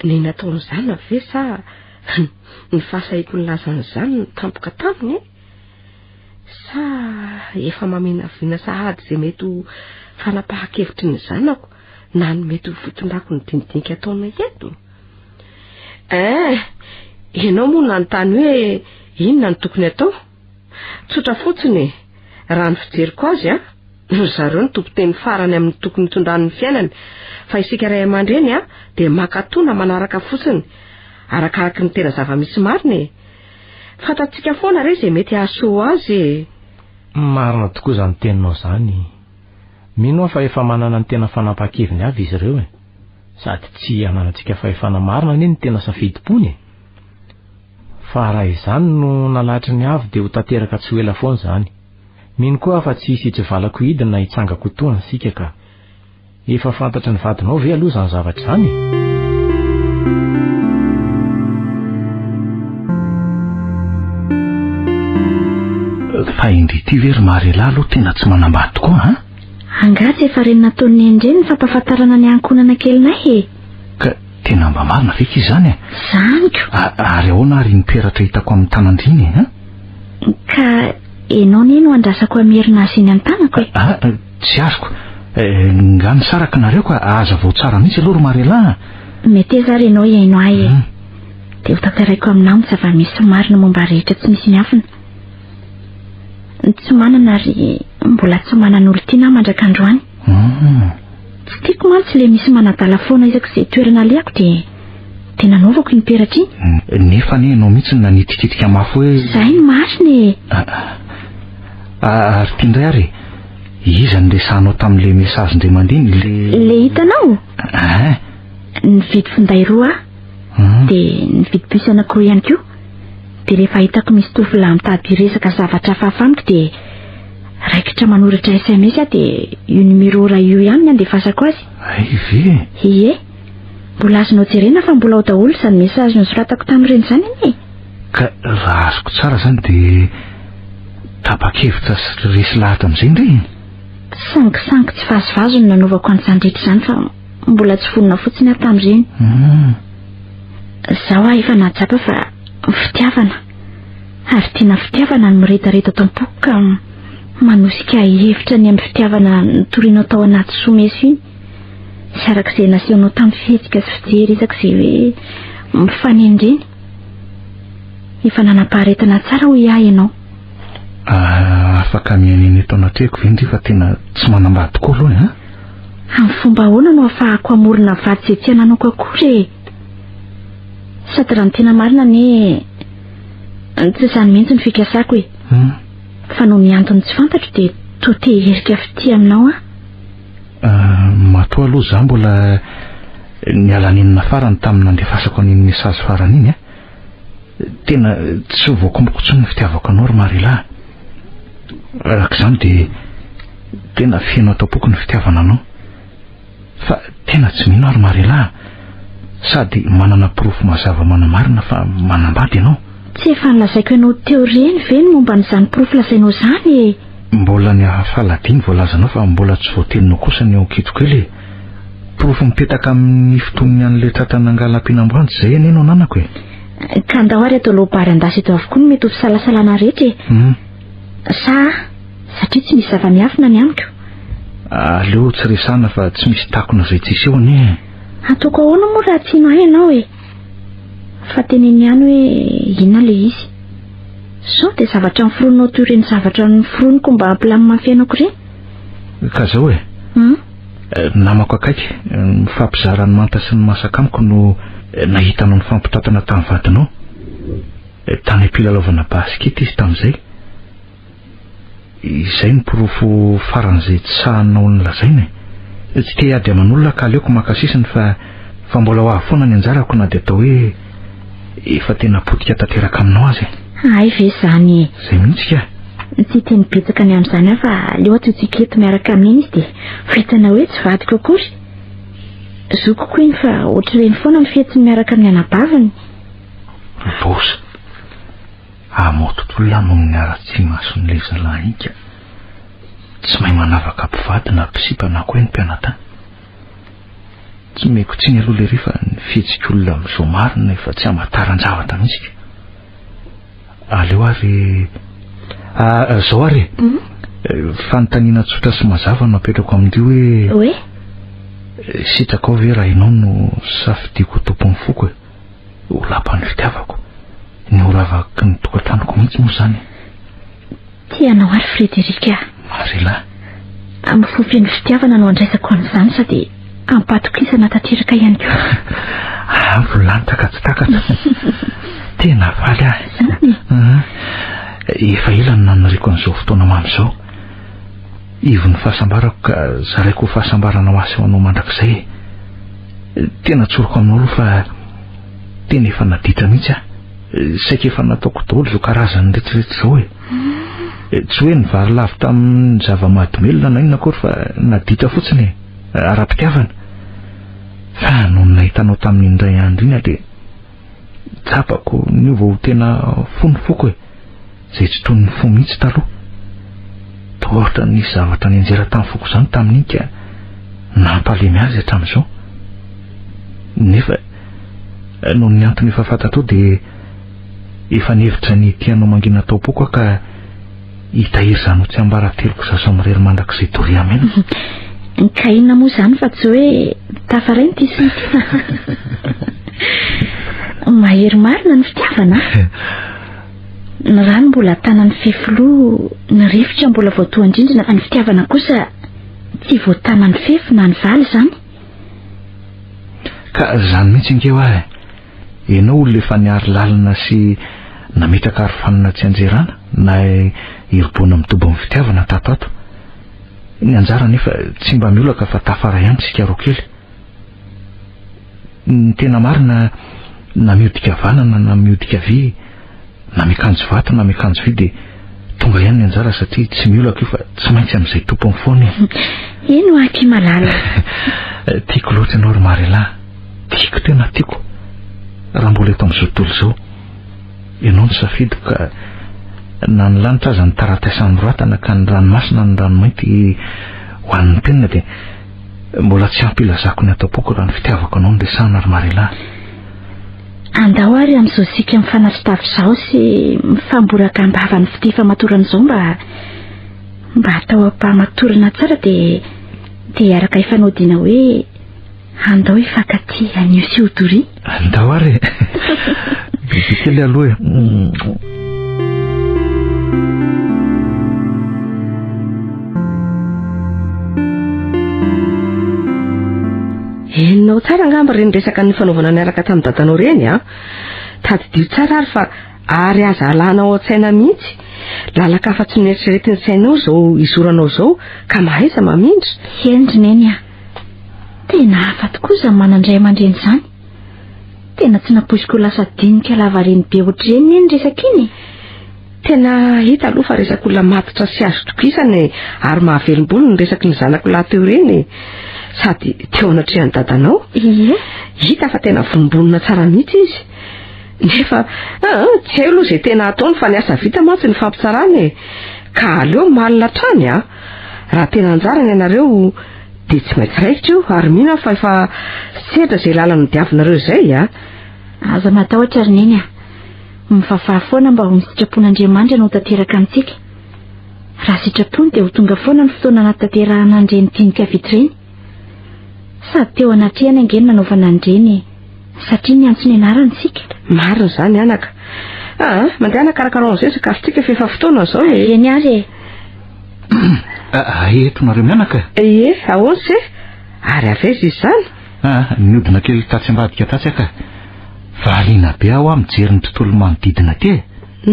Ny nataon'ny zanany ve sa ny fahasahiako nilaza an'izany no tampoka taminy e? Sa efa maminavina sahady izay mety ho fanapahan-kevitry ny zanako na ny mety ho fitondrako ny dinidinika ataonay eto? Eh, ianao moa nanontany hoe inona no tokony atao? Tsotra fotsiny e, raha ny fijeriko azy an, ry zareo no tompon-teny farany amin'ny tokony hitondrany ny fiainany, fa isika ray aman-dreny an, dia mankatò na manaraka fotsiny, arakaraky ny tena zava-misy marina e. Fantatsika foana re izay mety hahasoa azy e. Marina tokoa izany teninao izany. Mino aho fa efa manana ny tena fanapahan-keviny avy izy ireo e. Sady tsy ananantsika fahefana marina anie ny tena safidim-pony e. Fa raha izany no nalatry ny avo dia ho tanteraka tsy ho ela foana izany. Mino koa aho fa tsy hisy hitsivalako hidina na hitsangako ho toa antsika ka. Efa fantatry ny vadinao ve aloha izany zavatra izany e? Fa indry ity ve ry Mariela aloha tena tsy manambady tokoa an? Angaha tsy efa reny nataon'i Neny ireny ny fampahafantarana ny ankohonana kelinay e? Ka tena mba marina ve akia izany e? Izany ko! Ary ahoana ary iny peratra hitako amin'ny tanan-dry iny e? An? Ka ianao anie no andrasako hamerina azy iny an-tanako e! Ah, tsy azoko. Nga nisaraka nareo ka aza vao tsara mihitsy aloha ry Mariela a! Meteza ary ianao hihaino ahy e! Dia ho tantaraiko aminao ny zava-misy marina momba rehetra tsy misy miafina. Tsy manana ary mbola tsy manana olon-tiana aho mandrak'androany. Tsy tiako mantsy ilay misy manadala foana isaky izay toerana alehako dia dia nanaovako iny peratra iny. Nefa anie ianao mihitsy no nanitikitika mafy hoe. Izay no marina e! Ary ity indray ary e, iza no resahanao tamin'ilay message indray mandeha iny? Ilay. Ilay hitanao? Ein. Nividy finday roa aho, dia nividy puce anankiroa ihany koa. Dia rehefa hitako misy tovolahy mitady hiresaka zavatra hafahafa amiko dia raikitra manoratra sms aho dia io numéro iray io ihany ny andefasako azy. Hay ve e? Ie. Mbola azonao jerena fa mbola ao daholo izany message nosoratako tamin'ireny izany anie e. Ka raha azoko tsara izany dia tapa-kevitra sy resy lahatra amin'izay ndry e? Sangisangy tsy vazivazy no nanaovako an'izany rehetra izany fa mbola tsy vonona fotsiny aho tamin'ireny. Izaho aho efa nahatsapa fa fitiavana ary tena fitiavana no miredareda ato am-poko ka manosika ahy hihevitra ny amin'ny fitiavana notorianao tao anaty someso iny sy araka izay nasehonao tamin'ny fihetsika sy fijery isaky izay hoe mifanendry iny. Efa nanam-paharetana tsara hoy aho ianao. Ah, afaka mihaino eto anatrehako ve ndry fa tena tsy manambady tokoa aloha e, an? Amin'ny fomba ahoana no ahafahako hamorona vady izay tsy ananako akory e? Sady raha ny tena marina anie, tsy izany mihitsy ny fikasako e. Fa noho ny antony tsy fantatro dia toa te hiherika fitia aminao aho. Ah, matoa aloha za mbola niala nenina farany tamin'ny nandefasako an'iny message farany iny a. Tena tsy ho voakomboko intsony ny fitiavako anao ry Marila a. Araka izany dia tena feno ato am-poko ny fitiavana anao. Fa tena tsy mino aho ry Marila a. Sady manana porofo mazava manamarina fa manambady ianao. Tsy efa nolazaiko anao teo ireny ve ny momba an'izany porofo lazainao izany e? Mbola ny hafaladiany voalazanao fa mbola tsy voateninao kosa ny ao an-kitrokely e. Porofo mipetaka amin'ny fitoniny an'ilay tratra nangalam-pihinam-boanjo izay anie no ananako e. Ka andao ary atao loabary an-dasy eto avokoa ny mety ho fisalasalana rehetra e. Sa satria tsy misy zava-miafina ny amiko? Aleo tsy resahana fa tsy misy takona izay tsy hiseho anie e. Ataoko ahoana moa raha tsy hino ahy ianao e? Fa teneno ihany hoe inona ilay izy. Sao dia zavatra noforoninao toy ireny zavatra noforoniko mba hampilamina ny fiainako ireny? Ka izao e. Namako akaiky, mifampizara ny manta sy ny masaka amiko no nahita anao nifampitantana tamin'ny vadinao. Tany am-pilalaovana basikety izy tamin'izay. Izay no porofo faran'izay tsy sahinao nolazaina e. Tsy te hiady aman'olona ka aleoko maka sisiny fa. Fa mbola ho avy foana ny anjarako na dia atao hoe efa tena potika tanteraka aminao aza e. Hay ve izany e. Izay mihitsy ka. Tsy hiteny betsaka ny amin'izany aho fa aleo atsotsika eto miaraka amin'iny izy dia ho hitanao hoe tsy vadiko akory. Zokiko iny fa ohatr'ireny foana ny fihetsiny miaraka amin'ny anabaviny. Loza. Hamotopola noho ny haratsimason'ilay zalahy iny ka. Tsy mahay manavaka mpivady na mpisipa na koa hoe ny mpianadahy. Tsy omeko tsiny aloha lery fa ny fihetsik'olona amin'izao marina efa tsy hamantaran-javatra mihitsy ka. Aleo ary ah, zao ary e. Mhm. Eh, fanontaniana tsotra sy mazava no apetrako amin-dry hoe Hoe? Eh, sitrakao ve raha ianao no safidiako ho tompon'ny foko e? Ho lapan'ny fitiavako. Ny ho ravaky ny tokantranoko mihitsy moa izany e. Tia anao ary Frédéric a. Marila. Amin'ny fo feno fitiavana no andraisako an'izany sady am-patokisana tanteraka ihany koa. Avo lanitra ka tsy takatra. Tena faly aho. Izany e. Efa ela no naniriako an'izao fotoana mamy izao. Ivon'ny fahasambarako ka zaraiko ho fahasambarana ho ahy sy ho anao mandrakizay e. Tena tsoriko aminao aloha fa tena efa naditra mihitsy aho. Saika efa nataoko daholo izao karazany rehetrarehetra izao e. Tsy hoe nivary lavo tamin'ny zava-mahadomelina na inona akory fa naditra fotsiny e, ara-pitiavana. Fa nony nahita anao tamin'iny indray andro iny aho dia tsapako niova ho tena fo ny foko e, izay tsy toy ny fo mihitsy taloha. Toa ohatran'ny nisy zavatra nianjera tamin'ny foko izany tamin'iny ka nampalemy azy hatramin'izao. Nefa Noho ny antony efa fantatrao dia efa nihevitra ny hitia anao mangina tao am-poko aho ka hitahiry izany ho tsiambarateloko izaho samirery mandrakizay doria amena. Ka inona moa izany fa tsy hoe tafaray ny tia sy ny tiana. Mahery marina ny fitiavana a! Ny rano mbola tanan'ny fefiloha, ny rivotra mbola voatohan-drindrina fa ny fitiavana kosa tsy voatanan'ny fefy na ny valy izany. Ka zany mihitsy ange hoa e! Ianao olona efa niary lalina sy nametraka arofanina tsy anjerana na hiroboana amin'ny dobon'ny fitiavana tato ato. Ny anjara anefa tsy mba miolaka fa tafaray ihany tsika roa kely. Ny tena marina na mihodika havanana na mihodika havia Na miakanjo vato na miakanjo vy dia tonga ihany ny anjara satria tsy miolaka io fa tsy maintsy amin'izay tompony foana e. Eny ho aky malala. Tiako loatra ianao ry Marela. Tiako tena tiako. Raha mbola eto amin'izao tontolo izao, ianao no safidiko ka na ny lanitra aza ny taratasy anoratana ka ny ranomasina ny ranomainty ho an'ny penina dia mbola tsy ampy ilazako ny ato am-poko raha ny fitiavako anao no resahana ry Marela. Andao ary amin'izao isika mifanatri-tava izao sy mifamboraka am-bava ny fitia famatorana izao mba mba hatao am-pahamatorana tsara dia dia hiaraka hifanao dina hoe andao hifankatia anio sy ho doria. Andao ary e! Bebe kely aloha e! Henonao tsara angamba ireny resaka nifanaovana niaraka tamin'i dadanao ireny an! Tadidio tsara ary fa ary aza alana ao an-tsaina mihitsy. Lalan-kafa tsy noeritreretin'ny sainao izao izoranao izao ka mahaiza mamindra. Eny ry Neny a! Tena hafa tokoa izany manan-dray aman-dreny izany. Tena tsy nampoiziko ho lasa dinika lavareny be ohatr'ireny anie ny resaka iny e! Tena hita aloha fa resak'olona matotra sy azo tokisana e, ary mahavelom-bolo ny resaky ny zanako lahy teo ireny e. Sady teo anatrehan'i dadanao. Ie. Hita fa tena vonombonona tsara mihitsy izy. Nefa aa, tsy hay aloha izay tena ataony fa ny asa vita mantsy ny fampitsarana e. Ka aleo malina hatrany a. Raha tena anjarany ianareo dia tsy maintsy raikitra io ary mino aho fa efa sedra izay lalana nodiavinareo izay a. Aza matahotra ry Neny a. Mivavaha foana mba ho ny sitrapon'Andriamanitra no ho tanteraka amintsika. Raha sitrapony dia ho tonga foana ny fotoana hanatanterahana an'ireny dinika vita ireny. Sady teo anatrehany ange no nanaovana an'ireny e, satria niantso ny anarany isika. Marina izany anaka. Aa, mandehana karakarao an'izay sakafontsika fa efa fotoana izao e. Eny ary e. Aa, eto nareo mianaka? Ie, ahoana se? Ary avy aiza izy izany? Aa, nihodina kely tatsy ambadika tatsy aho ka. Variana be aho aho mijery ny tontolo manodidina aty e.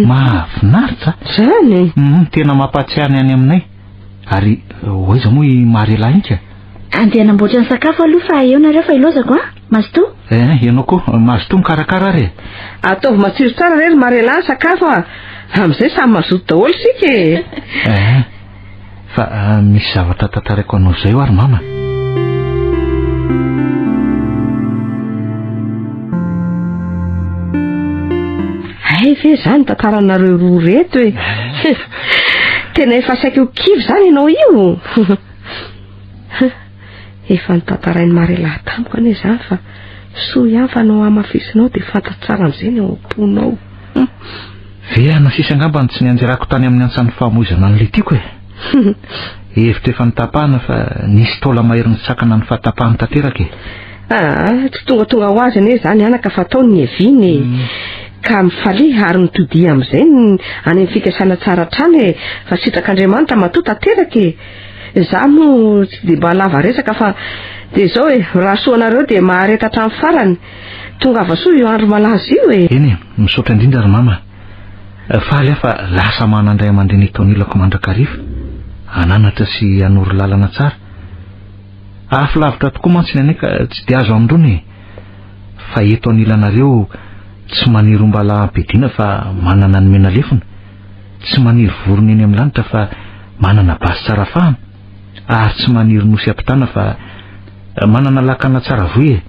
Mahafinaritra. Zany? Hum, tena mampahatsiahy ny any aminay. Ary ho aiza moa i Mariela iny ka? Andeha hanamboatra ny sakafo aloha fa eo nareo fa ilaozako an! Mazotoa! Eh, ianao koa, mazotoa mikarakara ary e! Ataovy matsiro tsara re ry Marella ny sakafo a! Amin'izay samy mazoto daholo isika e! Eh, fa misy zavatra tantaraiko anao izay ho'a ry mama. Hay ve izany tantaranareo roa ireto e! Tena efa saika ho kivy izany ianao io! Efa notantarain'i Marella tamiko anie izany fa soa ihany fa nohamafisinao dia fantatro tsara amin'izay ny ao am-ponao. Vehana sisa angamba no tsy nianjerako tany amin'ny antsan'ny famoizana an'ilay tiako e! Hevitra efa notapahana fa nisy taola-mahery nisakana ny fahatapahany tanteraka e! Aa, tsy tongatonga ho azy anie izany anaka fa atao ny niaviany e! Ka mifalia ary mitodia amin'izay ny any amin'ny fikasana tsara hatrany e! Fa sitrak'Andriamanitra matoa tanteraka e! Izaho moa tsy dia mba lava resaka fa dia izao e, raha soa anareo dia mahareta hatramin'ny farany. Tongava soa io andro malaza io e! Eny e, misaotra indrindra ry mama. Faly aho fa lasa manan-dray aman-dreny eto anilako mandrakariva, hananatra sy hanoro lalana tsara. Afo lavitra tokoa mantsy ny anay ka tsy dia azo amindroana e! Fa eto anilanareo tsy maniry ombalahy ampiadiana fa manana ny mena lefona. Tsy maniry vorona eny amin'ny lanitra fa manana basy tsara fahana ary tsy maniry nosy ampitana fa manana lakana tsara voy e!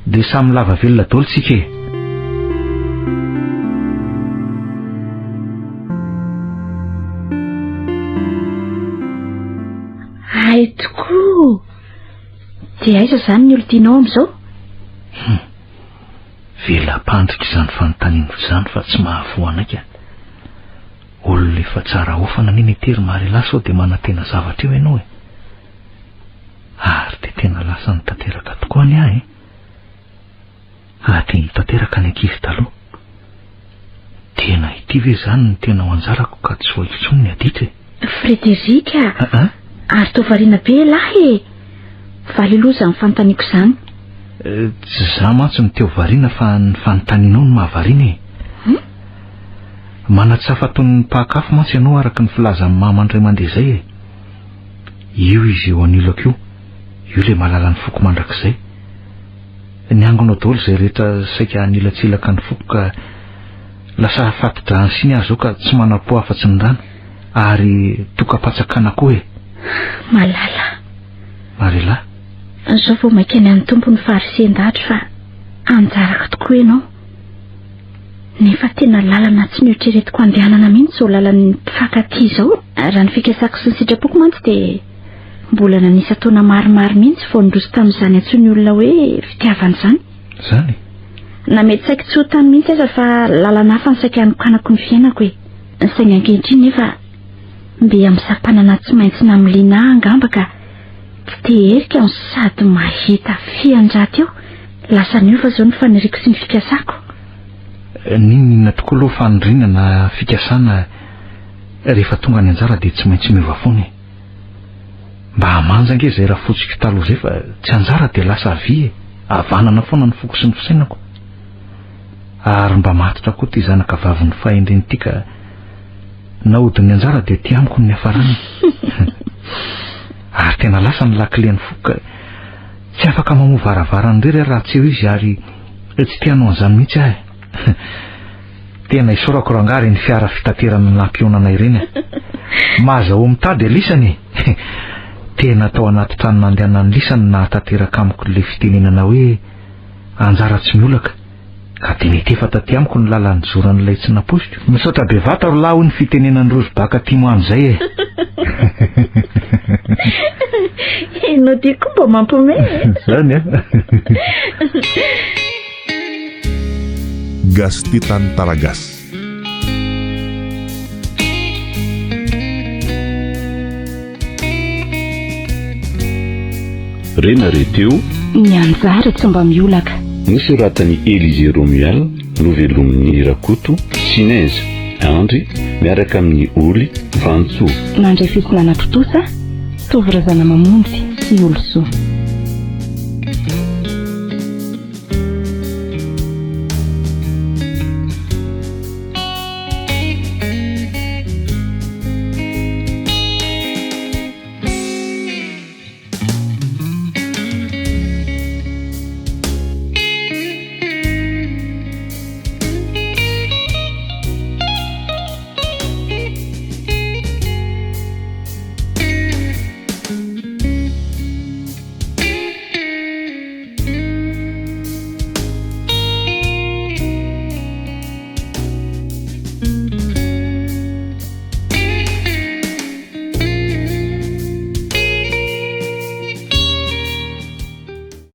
Dia samy lava velona daholo tsika e! Hay tokoa! Dia aiza izany ny olon-tianao amin'izao? Hum! Vela-pandrika izany fanontaniana izany fa tsy mahavoa anay ka. Olona efa tsara ofana anie ny aty ry Marila sao dia manantena zavatra eo ianao e. Ary dia tena lasa nitanteraka tokoa ny ahy e. Hadino tanteraka ny ankizy taloha. Tena ity ve izany no tena ho anjarako ka tsy ho haiko intsony ny haditra e. Frédéric a! Ary toa variana be ialahy e! Valio aloha izany fanontaniako izany. Tsy izaho mantsy no te ho variana fa ny fanontanianao no mahavariana e! Manatsafa toy ny mpakafo mantsy ianao araka ny filazan'i mama indray mandeha izay e! Io izy eo anilako io, io ilay malalan'ny foko mandrakizay. Niangona daholo izay rehetra saika hanilatsilaka ny foko ka lasa fati-drano siny aho izao ka tsy manam-po afa-tsy ny rano ary tokam-patsakana koa e! Malala. Marila. Izao vao mainka ny an'ny Tompo ny faharisian-dahatro fa anjarako tokoa ianao. Nefa tena lalana tsy noeritreretiko handehanana mihitsy izao lalan'ny mpifankatia izao. Raha ny fikasako sy ny sitrapoko mantsy dia Mbola nanisa taona maromaro mihitsy vao niroso tamin'izany antsoin'ny olona hoe fitiavana izany. Izany? Na mety saiky tsy ho tany mihitsy aza fa lalana hafa no saika hanokanako ny fiainako e. Saingy ankehitriny nefa mby amin'ny sampanana tsy maintsy namiliana ahy angamba ka tsy te herika no sady mahita fian-draty eo. Lasa niova izao ny faniriako sy ny fikasako. N'inon'inona tokoa aloha faniriana na fikasana rehefa tonga ny anjara dia tsy maintsy miova foana e. Mba hamanja ange izay rafotsiko taloha izay fa tsy anjara dia lasa havia e! Havanana foana ny foko sy ny fisainako. Ary mba matotra koa ity zanaka vavin'ny fahendrena ity ka nahodin'ny anjara dia aty amiko ny niafarany. Ary tena lasa ny lakilen'ny foko ka tsy afaka mamoha varavarana irery aho raha tsy eo izy ary tsy te hanao an'izany mihitsy aho e! Tena isaorako rangaha ireny fiara fitaterana nampionana ireny a! Mahazahoa mitady alisany e! Tena tao anaty trano nandehanan'ny lisany no nahatanteraka amiko ilay fitenenana hoe anjara tsy miolaka, ka dia nitefa taty amiko ny lalan'ny zoran'ilay tsy nampoiziko. Misaotra bevata ry lahy hoy ny fitenenan'i Rozy baka Timo any izay e! Ianao ty koa mba mampiomehy e! Izany a! Gas Titan Taragas. Rena re teo. Ny anjara tsy mba miolaka. Nosoratan'i Elysée Romuald, novelomin'i Rakoto, Sinez, Andry, miaraka amin'i Oly, Vantsoa. Nandray fitsinana tontosa, Tovo Razanamamonjy sy Olosoa.